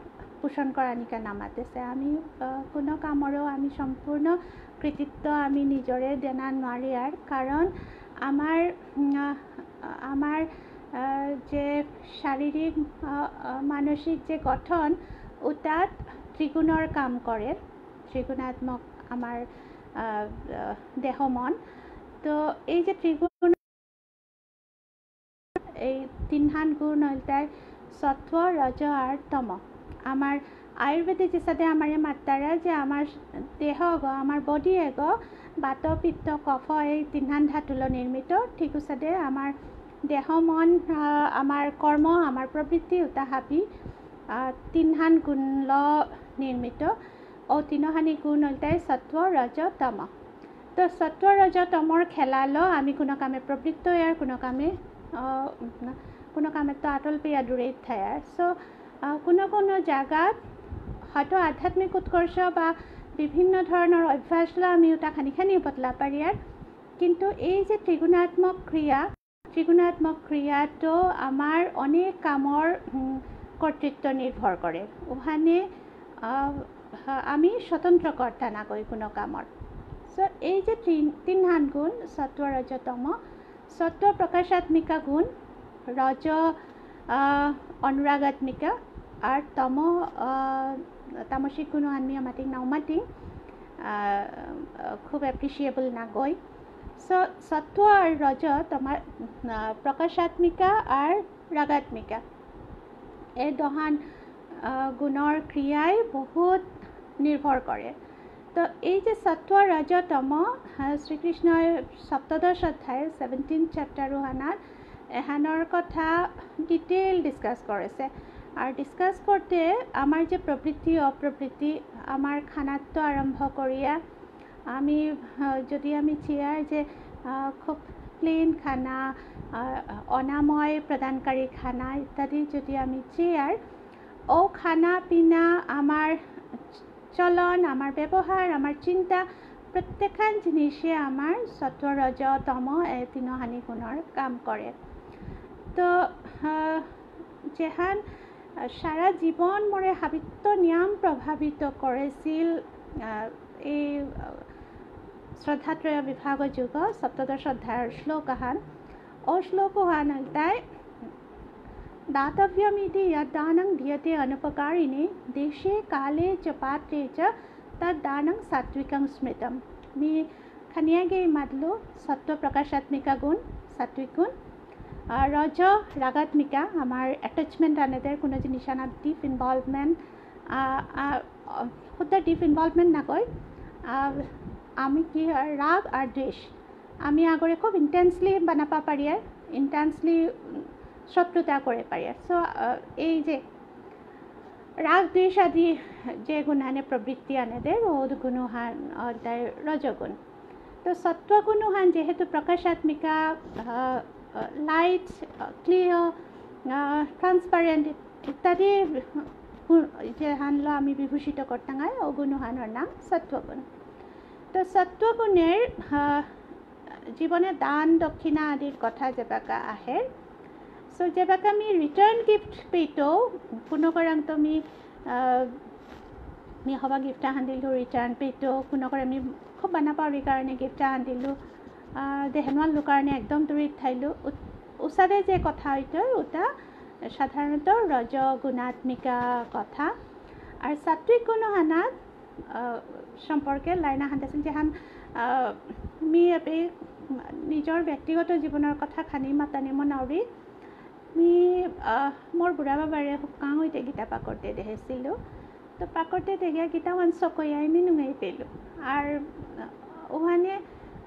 পোষণ করানিকা নামাতেছে। আমি, আহ, কোনো কামরও আমি সম্পূর্ণ কৃতিত্ব আমি নিজরে দেনা নোয়ারিয়ার, কারণ আমার, উম, আহ, আমার, আহ, যে শারীরিক, আহ, আহ, মানসিক যে গঠন, ওটাত ত্রিগুণর কাম করে, ত্রিগুণাত্মক আমার, আহ, আহ, দেহ মন। তো এই যে ত্রিগুণ, এই তিনহান গুণ হইলতাই সত্ত্ব, রজ আর তম। আমার আয়ুর্বেদে যেসাদে আমারে মাত্তারা যে আমার দেহ এগ, আমার বডি এগ বাত, পিত্ত, কফ এই তিনহান ধাতুলো নির্মিত। ঠিক উসাদে আমার দেহ, মন, আহ, আমার কর্ম, আমার প্রবৃত্তি উতা হাবি, আহ, তিনহান গুণলো নির্মিত। ও তিনহানি গুণ হইলতাই সত্ত্ব, রজ, তম। তো সত্ত্ব, রজ, তমর খেলালো আমি কোনো কামে প্রবৃত্ত আর কোনো কামে, আহ, কোনো কামে তো আটল পেয়া দূরেই থায়ার। So, আহ, কোনো কোনো জাগাত হয়তো আধ্যাত্মিক উৎকর্ষ বা বিভিন্ন ধরনের অভ্যাসলো আমি ওটা খানি খানি বদলা পারিয়ার। কিন্তু এই যে ত্রিগুণাত্মক ক্রিয়া, ত্রিগুণাত্মক ক্রিয়াটো আমার অনেক কামর, উম, কর্তৃত্ব নির্ভর করে। ওখানে, আহ, আমি স্বতন্ত্র কর্তা নাগই কোনো কামর। So, এই যে তিন, তিনহান গুণ, সত্ত্ব, রজ, তম, সত্ত্ব প্রকাশাত্মিকা গুণ, রজ, আহ, অনুরাগাত্মিকা, আর তম, আহ, তামসিক গুণ আমি আমাতিক নাও মাতিং, আহ, খুব অ্যাপ্রিসিয়েবল নাগই। So, সত্ত্ব আর রজ তোমার, আহ, প্রকাশাত্মিকা আর রাগাত্মিকা। এই দহান, আহ, গুণর ক্রিয়াই বহুত নির্ভর করে। তো এই যে সত্ত্ব, রজ, তম, আহ, শ্রীকৃষ্ণই সপ্তদশ অধ্যায়, সেভেন্টিন চ্যাপ্টার ওহানাত এহানর কথা ডিটেইল ডিসকাস করেছে। আর ডিসকাস করতে আমার যে প্রবৃত্তি অপ্রবৃত্তি, আমার খানাত্ত আরম্ভ করিয়া আমি, আহ, যদি আমি চেয়ার যে, আহ, খুব প্লেন খানা, আহ, অনাময় প্রদানকারী খানা ইত্যাদি যদি আমি চেয়ার, ও খানা পিনা, আমার চলন, আমার ব্যবহার, আমার চিন্তা, প্রত্যেকহান জিনিসে আমার সত্ত্ব, রজ, তম এই তিনহানি গুণর কাম করে। তো আহ, যেহান আহ, সারা জীবন মোরে হাবিত্ত নিয়াম প্রভাবিত করেছিল আহ, এই আহ, শ্রদ্ধাত্রয় বিভাগ যোগ সপ্তদশ অধ্যায়র শ্লোক আহান। ও শ্লোক আহান তাই দাতব্যমিতি যদ্দানং দীয়তে অনুপকারিণে দেশে কালে চ পাত্রে চ তদ্দানং সাত্ত্বিকং স্মৃতম। মি খানিয়াগে মাতলু সত্ত্ব প্রকাশাত্মিকা গুণ, সাত্ত্বিক গুণ। আর রজ রাগাত্মিকা, আমার অ্যাটাচমেন্ট আনেদের কোনো জিনিস আনা ডিপ ইনভলভমেন্ট, হুদ্দা ডিপ ইনভলভমেন্ট না কই, আহ, আমি কি হয়, রাগ আর দ্বেষ আমি আগরে খুব ইন্টেন্সলি বানাপা পারিয়ার, ইন্টেন্সলি শত্রুতা করে পারিয়ার। সো এই যে রাগ দ্বেষ আদি যে গুণহানে প্রবৃত্তি আনেদের, ও গুণহান অধ্যায় রজগুণ। তো সত্ত্ব গুণহান যেহেতু প্রকাশাত্মিকা, লাইট, ক্লিয়ার, ট্রান্সপারেন্ট ইত্যাদি গুণ যেহানলো আমি বিভূষিত করতাঙাই, ও গুণহানর নাম সত্ত্বগুণ। তো সত্ত্বগুণের আহ, জীবনে দান দক্ষিণা আদির কথা যেবাকা আহে, সো যেবাকা আমি রিটার্ন গিফট পেইতো, কোনো করাং তো আমি আহ, মি হবা গিফট আহান দিলু, রিটার্ন পেইতো, কোনো করে আমি খুব বানা পাউরি কারণে গিফট আহান দিলু, আহ, দেহেনুয়াল লু কারণে একদম দূরে থাইলু। উত- উসাদে যে কথা হইতো ওটা সাধারণত রজ গুণাত্মিকা কথা। আর সাত্ত্বিক গুণহানাত আহ, সম্পর্কে লাইন আহান দেসিল যেহান আহ, মি এপে নিজর ব্যক্তিগত জীবনর কথা খানি মাতানি মনাউরি। মি আহ, মোর বুড়া বাবারে হুকাং হইতে গীতা পাকরতে দেহেসিলু। তো পাকরতে দেখিয়া গীতা ওয়ান সকইয়াই মি নুঙাই পেলু। আর আহ, ওহানে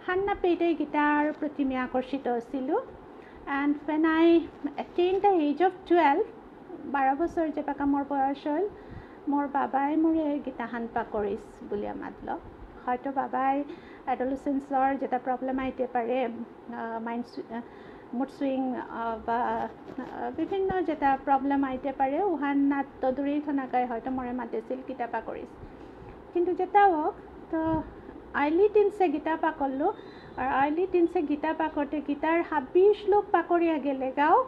হান্না পেইতে গীতার প্রতি মি আকর্ষিত আছিলু। And when I attained the age of twelve, বারো বছর যেবাকা মোর বয়স হইল, মোর বাবাই মোরে গীতাহান পাকরিস বুলিয়া মাতল। হয়তো বাবাই অ্যাডোলেসেন্সর যেটা প্রবলেম আইতে পারে, মাইন্ড মুড সুইং বা আহ, বিভিন্ন যেটা প্রবলেম আইতে পারে, উহান নাত দূরেই থনাকাই হয়তো মোরে মাতেছিল গীতা পাকরিস। কিন্তু যেটা হোক, তো আর্লি টিনসে গীতা পাকরলো। আর আর্লি টিনসে গীতা পাকরতে গীতার হাবি শ্লোক পাকরিয়া গেলেগাও,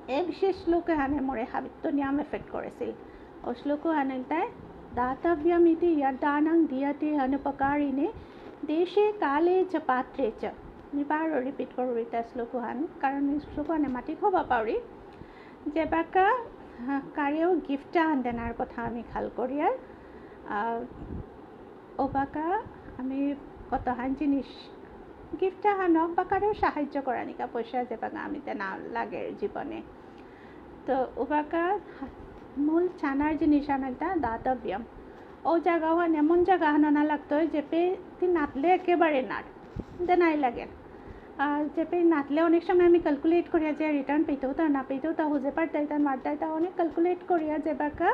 এ বিশেষ শ্লোক এহানে মোরে হাবিত্ত নিয়াম এফেক্ট করেছিল। ও শ্লোক এহানে তাই দাতব্যমিতি যদ্দানং দীয়তে অনুপকারিণে দেশে কালে চ পাত্রে চ। আমি বারো রিপিট করবো এটা শ্লোক এহান, কারণ এই শ্লোক এহানে মাটি খবা পাউরি। যেবাকা আহ, কারেও গিফট আহান দেনার কথা আমি খাল করিয়ার। আহ, ওবাকা আমি কতহান জিনিস গিফট আহানক বা কারেও সাহায্য করানিকা পয়সা যেবাকা আমি দেনা লাগে জীবনে। তো ওবাকা মূল চানার জিনিস আহান একটা দাতব্যম। ও জায়গাহান এমন জায়গাহান না লাগতো যেপে তি নাতলে একেবারে নার, দেনাই লাগে। আর যেপে নাতলে অনেক সময় আমি ক্যালকুলেট করিয়া যে রিটার্ন পেতেও তা না পেতেও তা হুজে পারতাই তা মারতাই তা অনেক ক্যালকুলেট করিয়া যেবাকা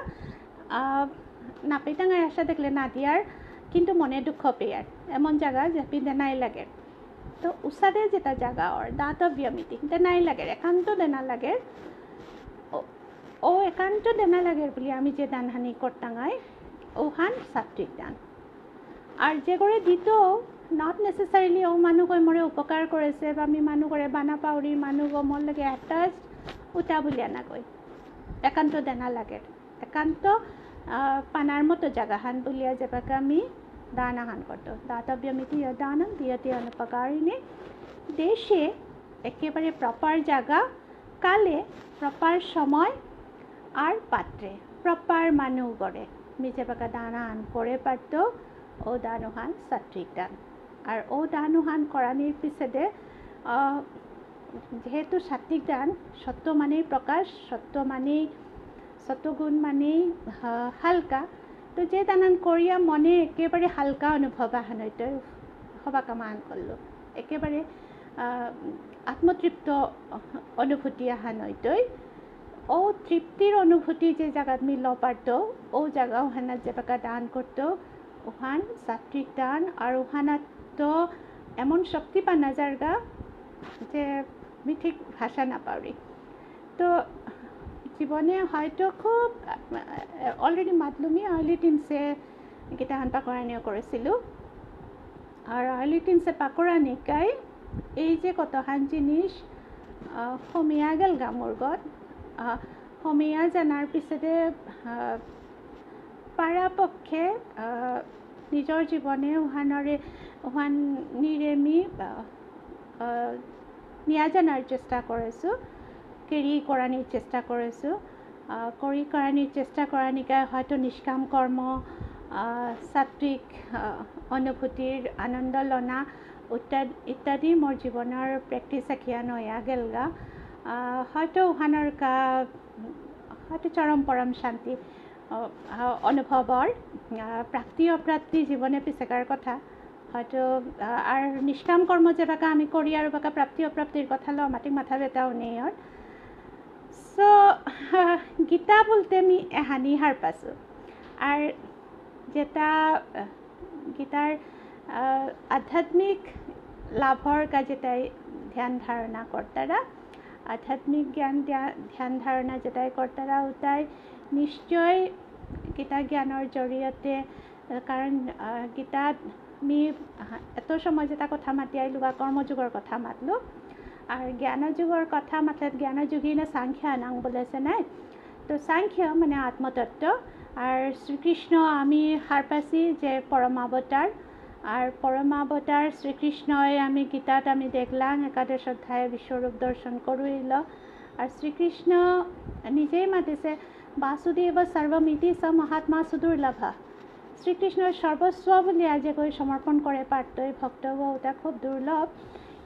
আহ, না পেতাঙাই আশা দেখলে না দিয়ার, কিন্তু মনে দুঃখ পেয়ার, এমন জায়গা যেপে দেনাই লাগে। তো উসাদে যেটা জায়গা ওর দাতব্যমিতি দেনাই লাগে, একান্ত দেনা লাগে। ও- ও একান্ত দেনা লাগে বুলি আমি যে দানহানি করতাঙাই, ওহান সাত্ত্বিক দান। আর যে করে দিত, নট নেসেসারিলি ও মানুষ মোরে উপকার করেছে বা আমি মানুষ করে বানা পাউরি, মানুষ মোর লগে অ্যাটাচ, উতা বুলিয়া না কই। একান্ত দেনা লাগে, একান্ত আহ, পানার মতো জায়গাহান বুলিয়া যেবাকা আমি দান আহান করতো। দাতব্যমিতি যদ্দানং দীয়তে অনুপকারিণে দেশে, একেবারে প্রপার জায়গা, কালে, প্রপার সময়, আর পাত্রে, প্রপার মানুগরে মি যেবাকা দান আহান করে পারতো, ও দান ওহান সাত্ত্বিক দান। আর ও দান ওহান করানির পিছেদে আহ, যেহেতু সাত্ত্বিক দান, সত্ত্ব মানেই প্রকাশ, সত্ত্ব মানেই, সত্ত্বগুণ মানেই আহ, হালকা। তো যে দানান করিয়া মনে একেবারে হালকা অনুভব আহান হইতই, হবা কামান করলো, একেবারে আহ, আত্মতৃপ্ত অনুভূতি আহান হইতই। ও তৃপ্তির অনুভূতি যে জায়গাত মি ল পারতো, ও জায়গা ওহানাত যেবাকা দান করতো, ওহান সাত্ত্বিক দান। আর ওহানাত তো এমন শক্তি পানা যারগা যে আমি ঠিক ভাষা না পারি। তো জীবনে হয়তো খুব অলরেডি মাতলুমি আর্লি টিনসে গীতাহান পাকরানিও করেছিল। আর আলিটিন সে পাকোড়া নিকাই, এই যে কতহান জিনিস, আহ, হমিয়া গেলগা মোরগত, আহ, হমিয়া জানার পিছতে, আহ, পারাপক্ষে, আহ, নিজর জীবনে উহানরে, উহান নিরেমি, আহ, আহ, নিয়া জানার চেষ্টা করেছু, কেরি করানির চেষ্টা করেছু। আহ, করি করানির চেষ্টা করানিকায় হয়তো নিষ্কাম কর্ম, আহ, সাত্ত্বিক, আহ, অনুভূতির আনন্দ লনা ইত্যাদ-, ইত্যাদি মোর জীবনর practice আখিয়া নয়া গেলগা। আহ, হয়তো উহানর কা-, হয়তো চরম পরম শান্তি, আহ, আহ, অনুভবর, আহ, প্রাপ্তি অপ্রাপ্তি জীবনে পিছেকার কথা। হয়তো, আহ, আর নিষ্কাম কর্ম যেবাকা আমি করি আর বাকা প্রাপ্তি অপ্রাপ্তির কথা লো আমাটিক মাথা ব্যথাও নেই আর। So, আহ, গীতা বলতে আমি এহানি হার পাসু। আর যেটা, আহ, গীতার, আহ, আধ্যাত্মিক লাভর কা যেটাই ধ্যান ধারণা করতারা, আধ্যাত্মিক জ্ঞান ধ্যা-, ধ্যান ধারণা যেটাই করতারা, ওটাই নিশ্চয় গীতা জ্ঞানর জৰিয়তে, আহ, কাৰণ, আহ, গীতাত আমি, আহ, এত সময় যেটা কথা মাতি আহিলো বা কৰ্মযোগৰ কথা মাতলো, আৰু জ্ঞানযোগৰ কথা মাতলে জ্ঞানযোগী না সাংখ্য নাং বুলেছে নাই। তো সাংখ্য মানে আত্মতত্ত্ব, আর শ্রীকৃষ্ণ আমি হারপাসি যে পরমাবতার, আর পরমাবতার শ্রীকৃষ্ণই আমি গীতাত আমি দেখলাম একাদশ অধ্যায়ে বিশ্বরূপ দর্শন করুইল। আর শ্রীকৃষ্ণ নিজেই মাতিছে, "বাসুদেব সর্বমিতি স মহাত্মা সুদুর্লভ।" শ্রীকৃষ্ণর সর্বস্ব বুলিয়া যেগই সমর্পণ করে পারতই ভক্ত, ওটা খুব দুর্লভ,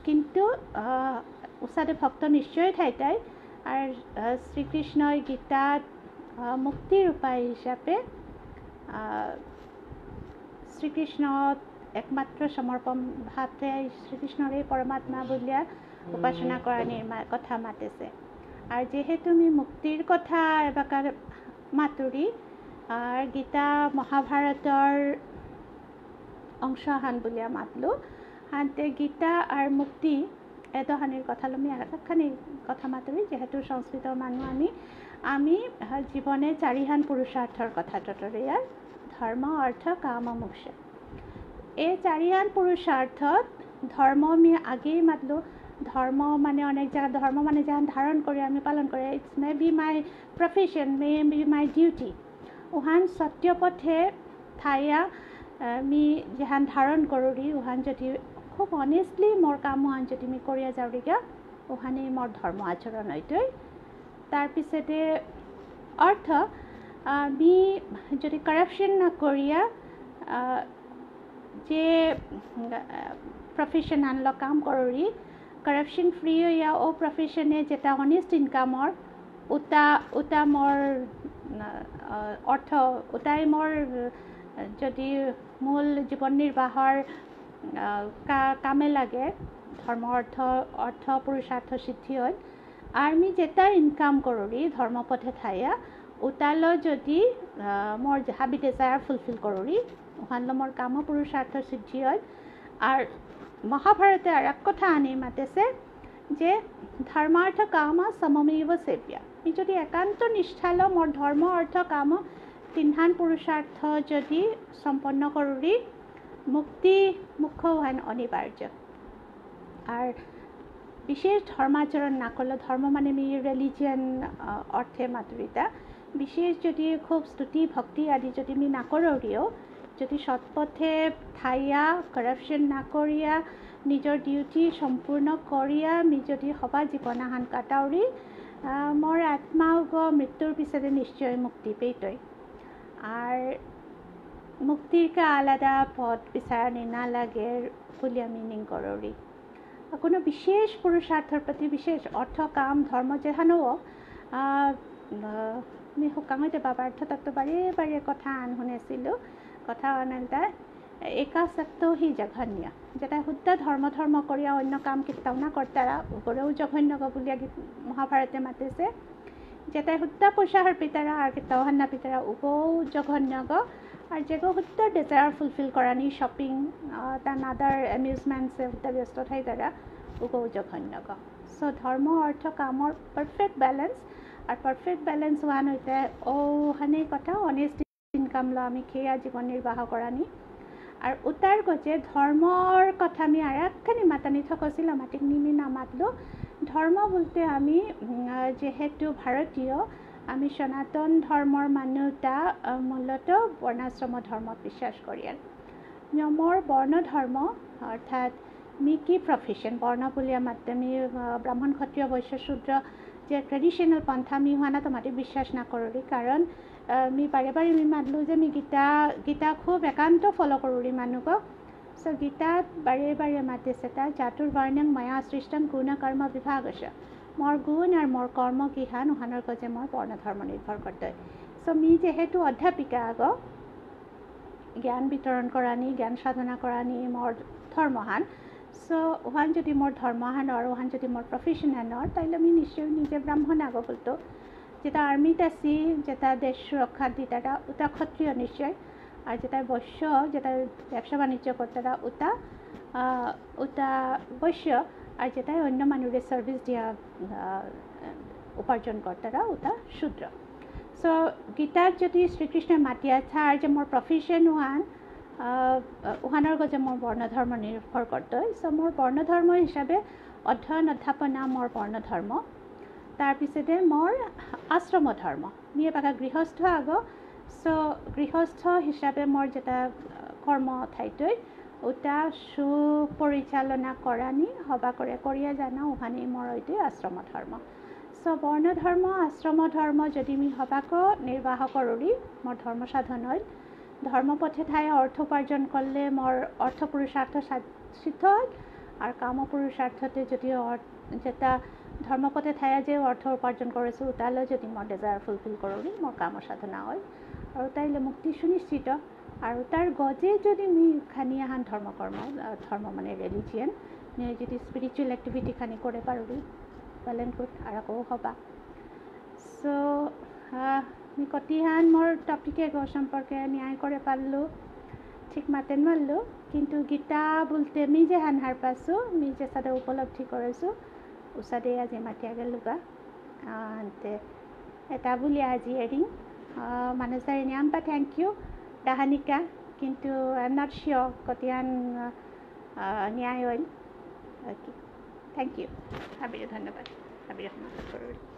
কিন্তু, আহ, উসাদে ভক্ত নিশ্চয় থাইতাই। আর, আহ, শ্রীকৃষ্ণই গীতাত, আহ, মুক্তির উপায় হিসাবে, আহ, শ্রীকৃষ্ণ একমাত্র সমর্পণ ভাবে শ্রীকৃষ্ণরে পরমাত্মা বুলিয়া উপাসনা করানির মা-, কথা মাতেছে। আর যেহেতু আমি মুক্তির কথা এবাকার মাতুরি, আর গীতা মহাভারতর অংশ হান বুলিয়া মাতলো, হানতে গীতা আর মুক্তি এতহানির কথা লমি আর একখানি কথা মাতুরি, যেহেতু সংস্কৃত মানু আমি, আমি, আহ, জীবনে চারিহান পুরুষার্থর কথা টটরিয়ার, ধর্ম, অর্থ, কাম, মোক্ষ। এই চারিহান পুরুষার্থত ধর্ম আমি আগেই মাতলো, ধর্ম মানে অনেক জায়গা ধর্ম মানে যেহান ধারণ করে আমি পালন করে, it's may be my profession, may be my duty। Wuhan সত্য পথে থাইয়া, আহ, মি যেহান ধারণ করুরি, উহান যদি খুব honestly মোর কাম উহান যদি মি করিয়া যাওরিগা, উহানে মোর ধর্ম আচরণ হইতই। তার পিছতে অর্থ, আহ, মি যদি corruption না করিয়া, আহ, যে, আহ, profession আনলো কাম করুরি, corruption free হইয়া ও profession এ যেটা honest income অর, উতা, উতা মোর, আহ, অর্থ, উতাই মোর, আহ, যদি মূল জীবন নির্বাহর, আহ, কা-, কামে লাগে, ধর্ম, অর্থ, অর্থ, পুরুষার্থ সিদ্ধি হয়। আর মি যেটা income করুরি ধর্মপথে থাইয়া, উতালো যদি, আহ, মোর হাবি desire fulfill করুরি, ওহানলো মোর কাম পুরুষার্থ সিদ্ধি হয়। আর মহাভারতে আর এক কথা আনি মাতেছে যে ধর্মার্থ কাম সমমেব সেব্যা। মি যদি একান্ত নিষ্ঠালো মোর ধর্ম, অর্থ, কাম তিনহান পুরুষার্থ যদি সম্পন্ন করুরি, মুক্তি মোক্ষ ওহান অনিবার্য। আর বিশেষ ধর্মাচরণ না করলে, ধর্ম মানে মি religion, আহ, অর্থে মাতুরিতা, বিশেষ যদি খুব স্তুতি ভক্তি আদি যদি মি না করুরিও, যদি সৎপথে থাইয়া, corruption না করিয়া, নিজর duty সম্পূর্ণ করিয়া মি যদি হবা জীবন আহান কাটাউরি, আহ, মোর আত্মা উগ মৃত্যুর পিছতে নিশ্চয় মুক্তি পেইতই। আর মুক্তির কা আলাদা পথ বিচারানি না লাগে বুলিয়া মি নিঙকরুরি। কোনো বিশেষ পুরুষার্থর প্রতি বিশেষ অর্থ, কাম, ধর্ম যেহানো হোক, আহ, আহ, মি হুকাঙতে বাবার ঠারত্ত বারে বারে কথা আন শুনেছিলো, কথা আন এতা, "একাসক্তো হি জঘন্য।" যেটা হুদ্দা ধর্ম ধর্ম করিয়া অন্য কাম কিত্তাও না করতারা, ওগরেও জঘন্য গ বুলিয়া গীত মহাভারতে মাতেছে। যেটাই হুদ্দা পইসা হারপিতারা আর কিত্তাও হার না পিতারা উগো জঘন্য গ। আর যেগো হুদ্দা desire fulfill করানি, shopping, আহ, তান other amusements এ হুদ্দা ব্যস্ত থাইতারা উগো জঘন্য গ। So ধর্ম অর্থ কামর perfect balance, আর perfect balance ওহান হইতে ও হানে কথা honest income লো আমি খেয়া জীবন নির্বাহ করানি। আর উতার গজে ধর্মর কথা আমি আর একখানি মাতানি থকসিল, মাতিক নিমি না মাতলো। ধর্ম বলতে আমি, উম, আহ, যেহেতু ভারতীয়, আমি সনাতন ধর্মর মানু তা, আহ, মূলত বর্ণাশ্রম ধর্ম বিশ্বাস করিয়ার। নিয়মর বর্ণ ধর্ম, অর্থাৎ মি কি profession, বর্ণ বুলিয়া মাতে মি, আহ, ব্রাহ্মণ, ক্ষত্রিয়, বৈশ্য, শূদ্র, যে traditional পন্থা মি হুয়ানা তোমাতে বিশ্বাস না করুরি। কারণ, আহ, মি বারে বারে মি মাতলু যে মি গীতা, গীতা খুব একান্ত follow করুরি মানুগ। So গীতাত বারে বারে মাতেসেতা, "চাতুর্বর্ণ্যং ময়া সৃষ্টং গুণ কর্ম বিভাগশ।" মোর গুণ আর মোর কর্ম কিহান, উহানর গজে মোর বর্ণ ধর্ম নির্ভর করতে। So মি যেহেতু অধ্যাপিকা আগ, জ্ঞান বিতরণ করানি, জ্ঞান সাধনা করানি মোর ধর্মহান। So ওহান যদি মোর ধর্মহান আর ওহান যদি মোর profession হান আর, তাইলে আমি নিশ্চয়ই নিজে ব্রাহ্মণ আগ বলতো। যেতা armyত আছি, যেতা দেশ সুরক্ষা দিতারা, ওতা ক্ষত্রিয় নিশ্চয়। আর যেতা বৈশ্য, যেতা ব্যবসা বাণিজ্য করতারা, ওতা, আহ, ওতা বৈশ্য। আর যেতা অন্য মানুষের service দিয়া, আহ, উপার্জন করতারা, ওতা শূদ্র। So গীতাত যদি শ্রীকৃষ্ণ মাতিয়া থার যে মোর profession ওহান, আহ, ওহানর গজে মোর বর্ণ ধর্ম নির্ভর করতই। So মোর বর্ণ ধর্ম হিসাবে অধ্যয়ন অধ্যাপনা মোর বর্ণ ধর্ম। তার পিছতে মোর আশ্রম ধর্ম। মি এবাকা গৃহস্থ আগ। So গৃহস্থ হিসাবে মোর যেতা, আহ, কর্ম থাইতই, ওতা সুপরিচালনা করানি, হবা করে করিয়া যানা, ওহানি মোর ওইতই আশ্রম ধর্ম। So বর্ণ ধর্ম, আশ্রম ধর্ম যদি মি হবাক নির্বাহ করুরি, মোর ধর্ম সাধন হইল। ধর্ম পথে থাই অর্থ উপার্জন করলে মোর অর্থ পুরুষার্থ সা-, সিদ্ধ হয়। আর কাম পুরুষার্থতে যদি অর-, যেতা ধর্ম পথে থাইয়া যে অর্থ উপার্জন করেছে, ওতালো যদি মোর desire fulfill করুরি, মোর কাম সাধনা হয়। আর তাইলে মুক্তি সুনিশ্চিত। আর তার গজে যদি মি খানি আহান ধর্মকর্ম, আহ, ধর্ম মানে religion, মি যদি spiritual activity খানি করে পারুরি, well and good, আর আকো হবা। So, আহ, মি কতিহান মোর topic এগ সম্পর্কে ন্যায় করে পারলু, ঠিক মাতেন মারলু, কিন্তু গীতা বলতে মি যেহান হার পাসু, মি যে সাদে উপলব্ধি করেসু, উসাদে আজি মাতিয়া গেলুগা। আহ, তে, এটা বুলি আজি এরিং। আহ, মানুষ তাই নিয়াম পা thank you, দাহানিকা, কিন্তু I am not sure কতিয়ান, আহ, ন্যায় হইল। Okay, thank you, হাবিরে ধন্যবাদ, হাবিরে সমাপ্ত করুরি।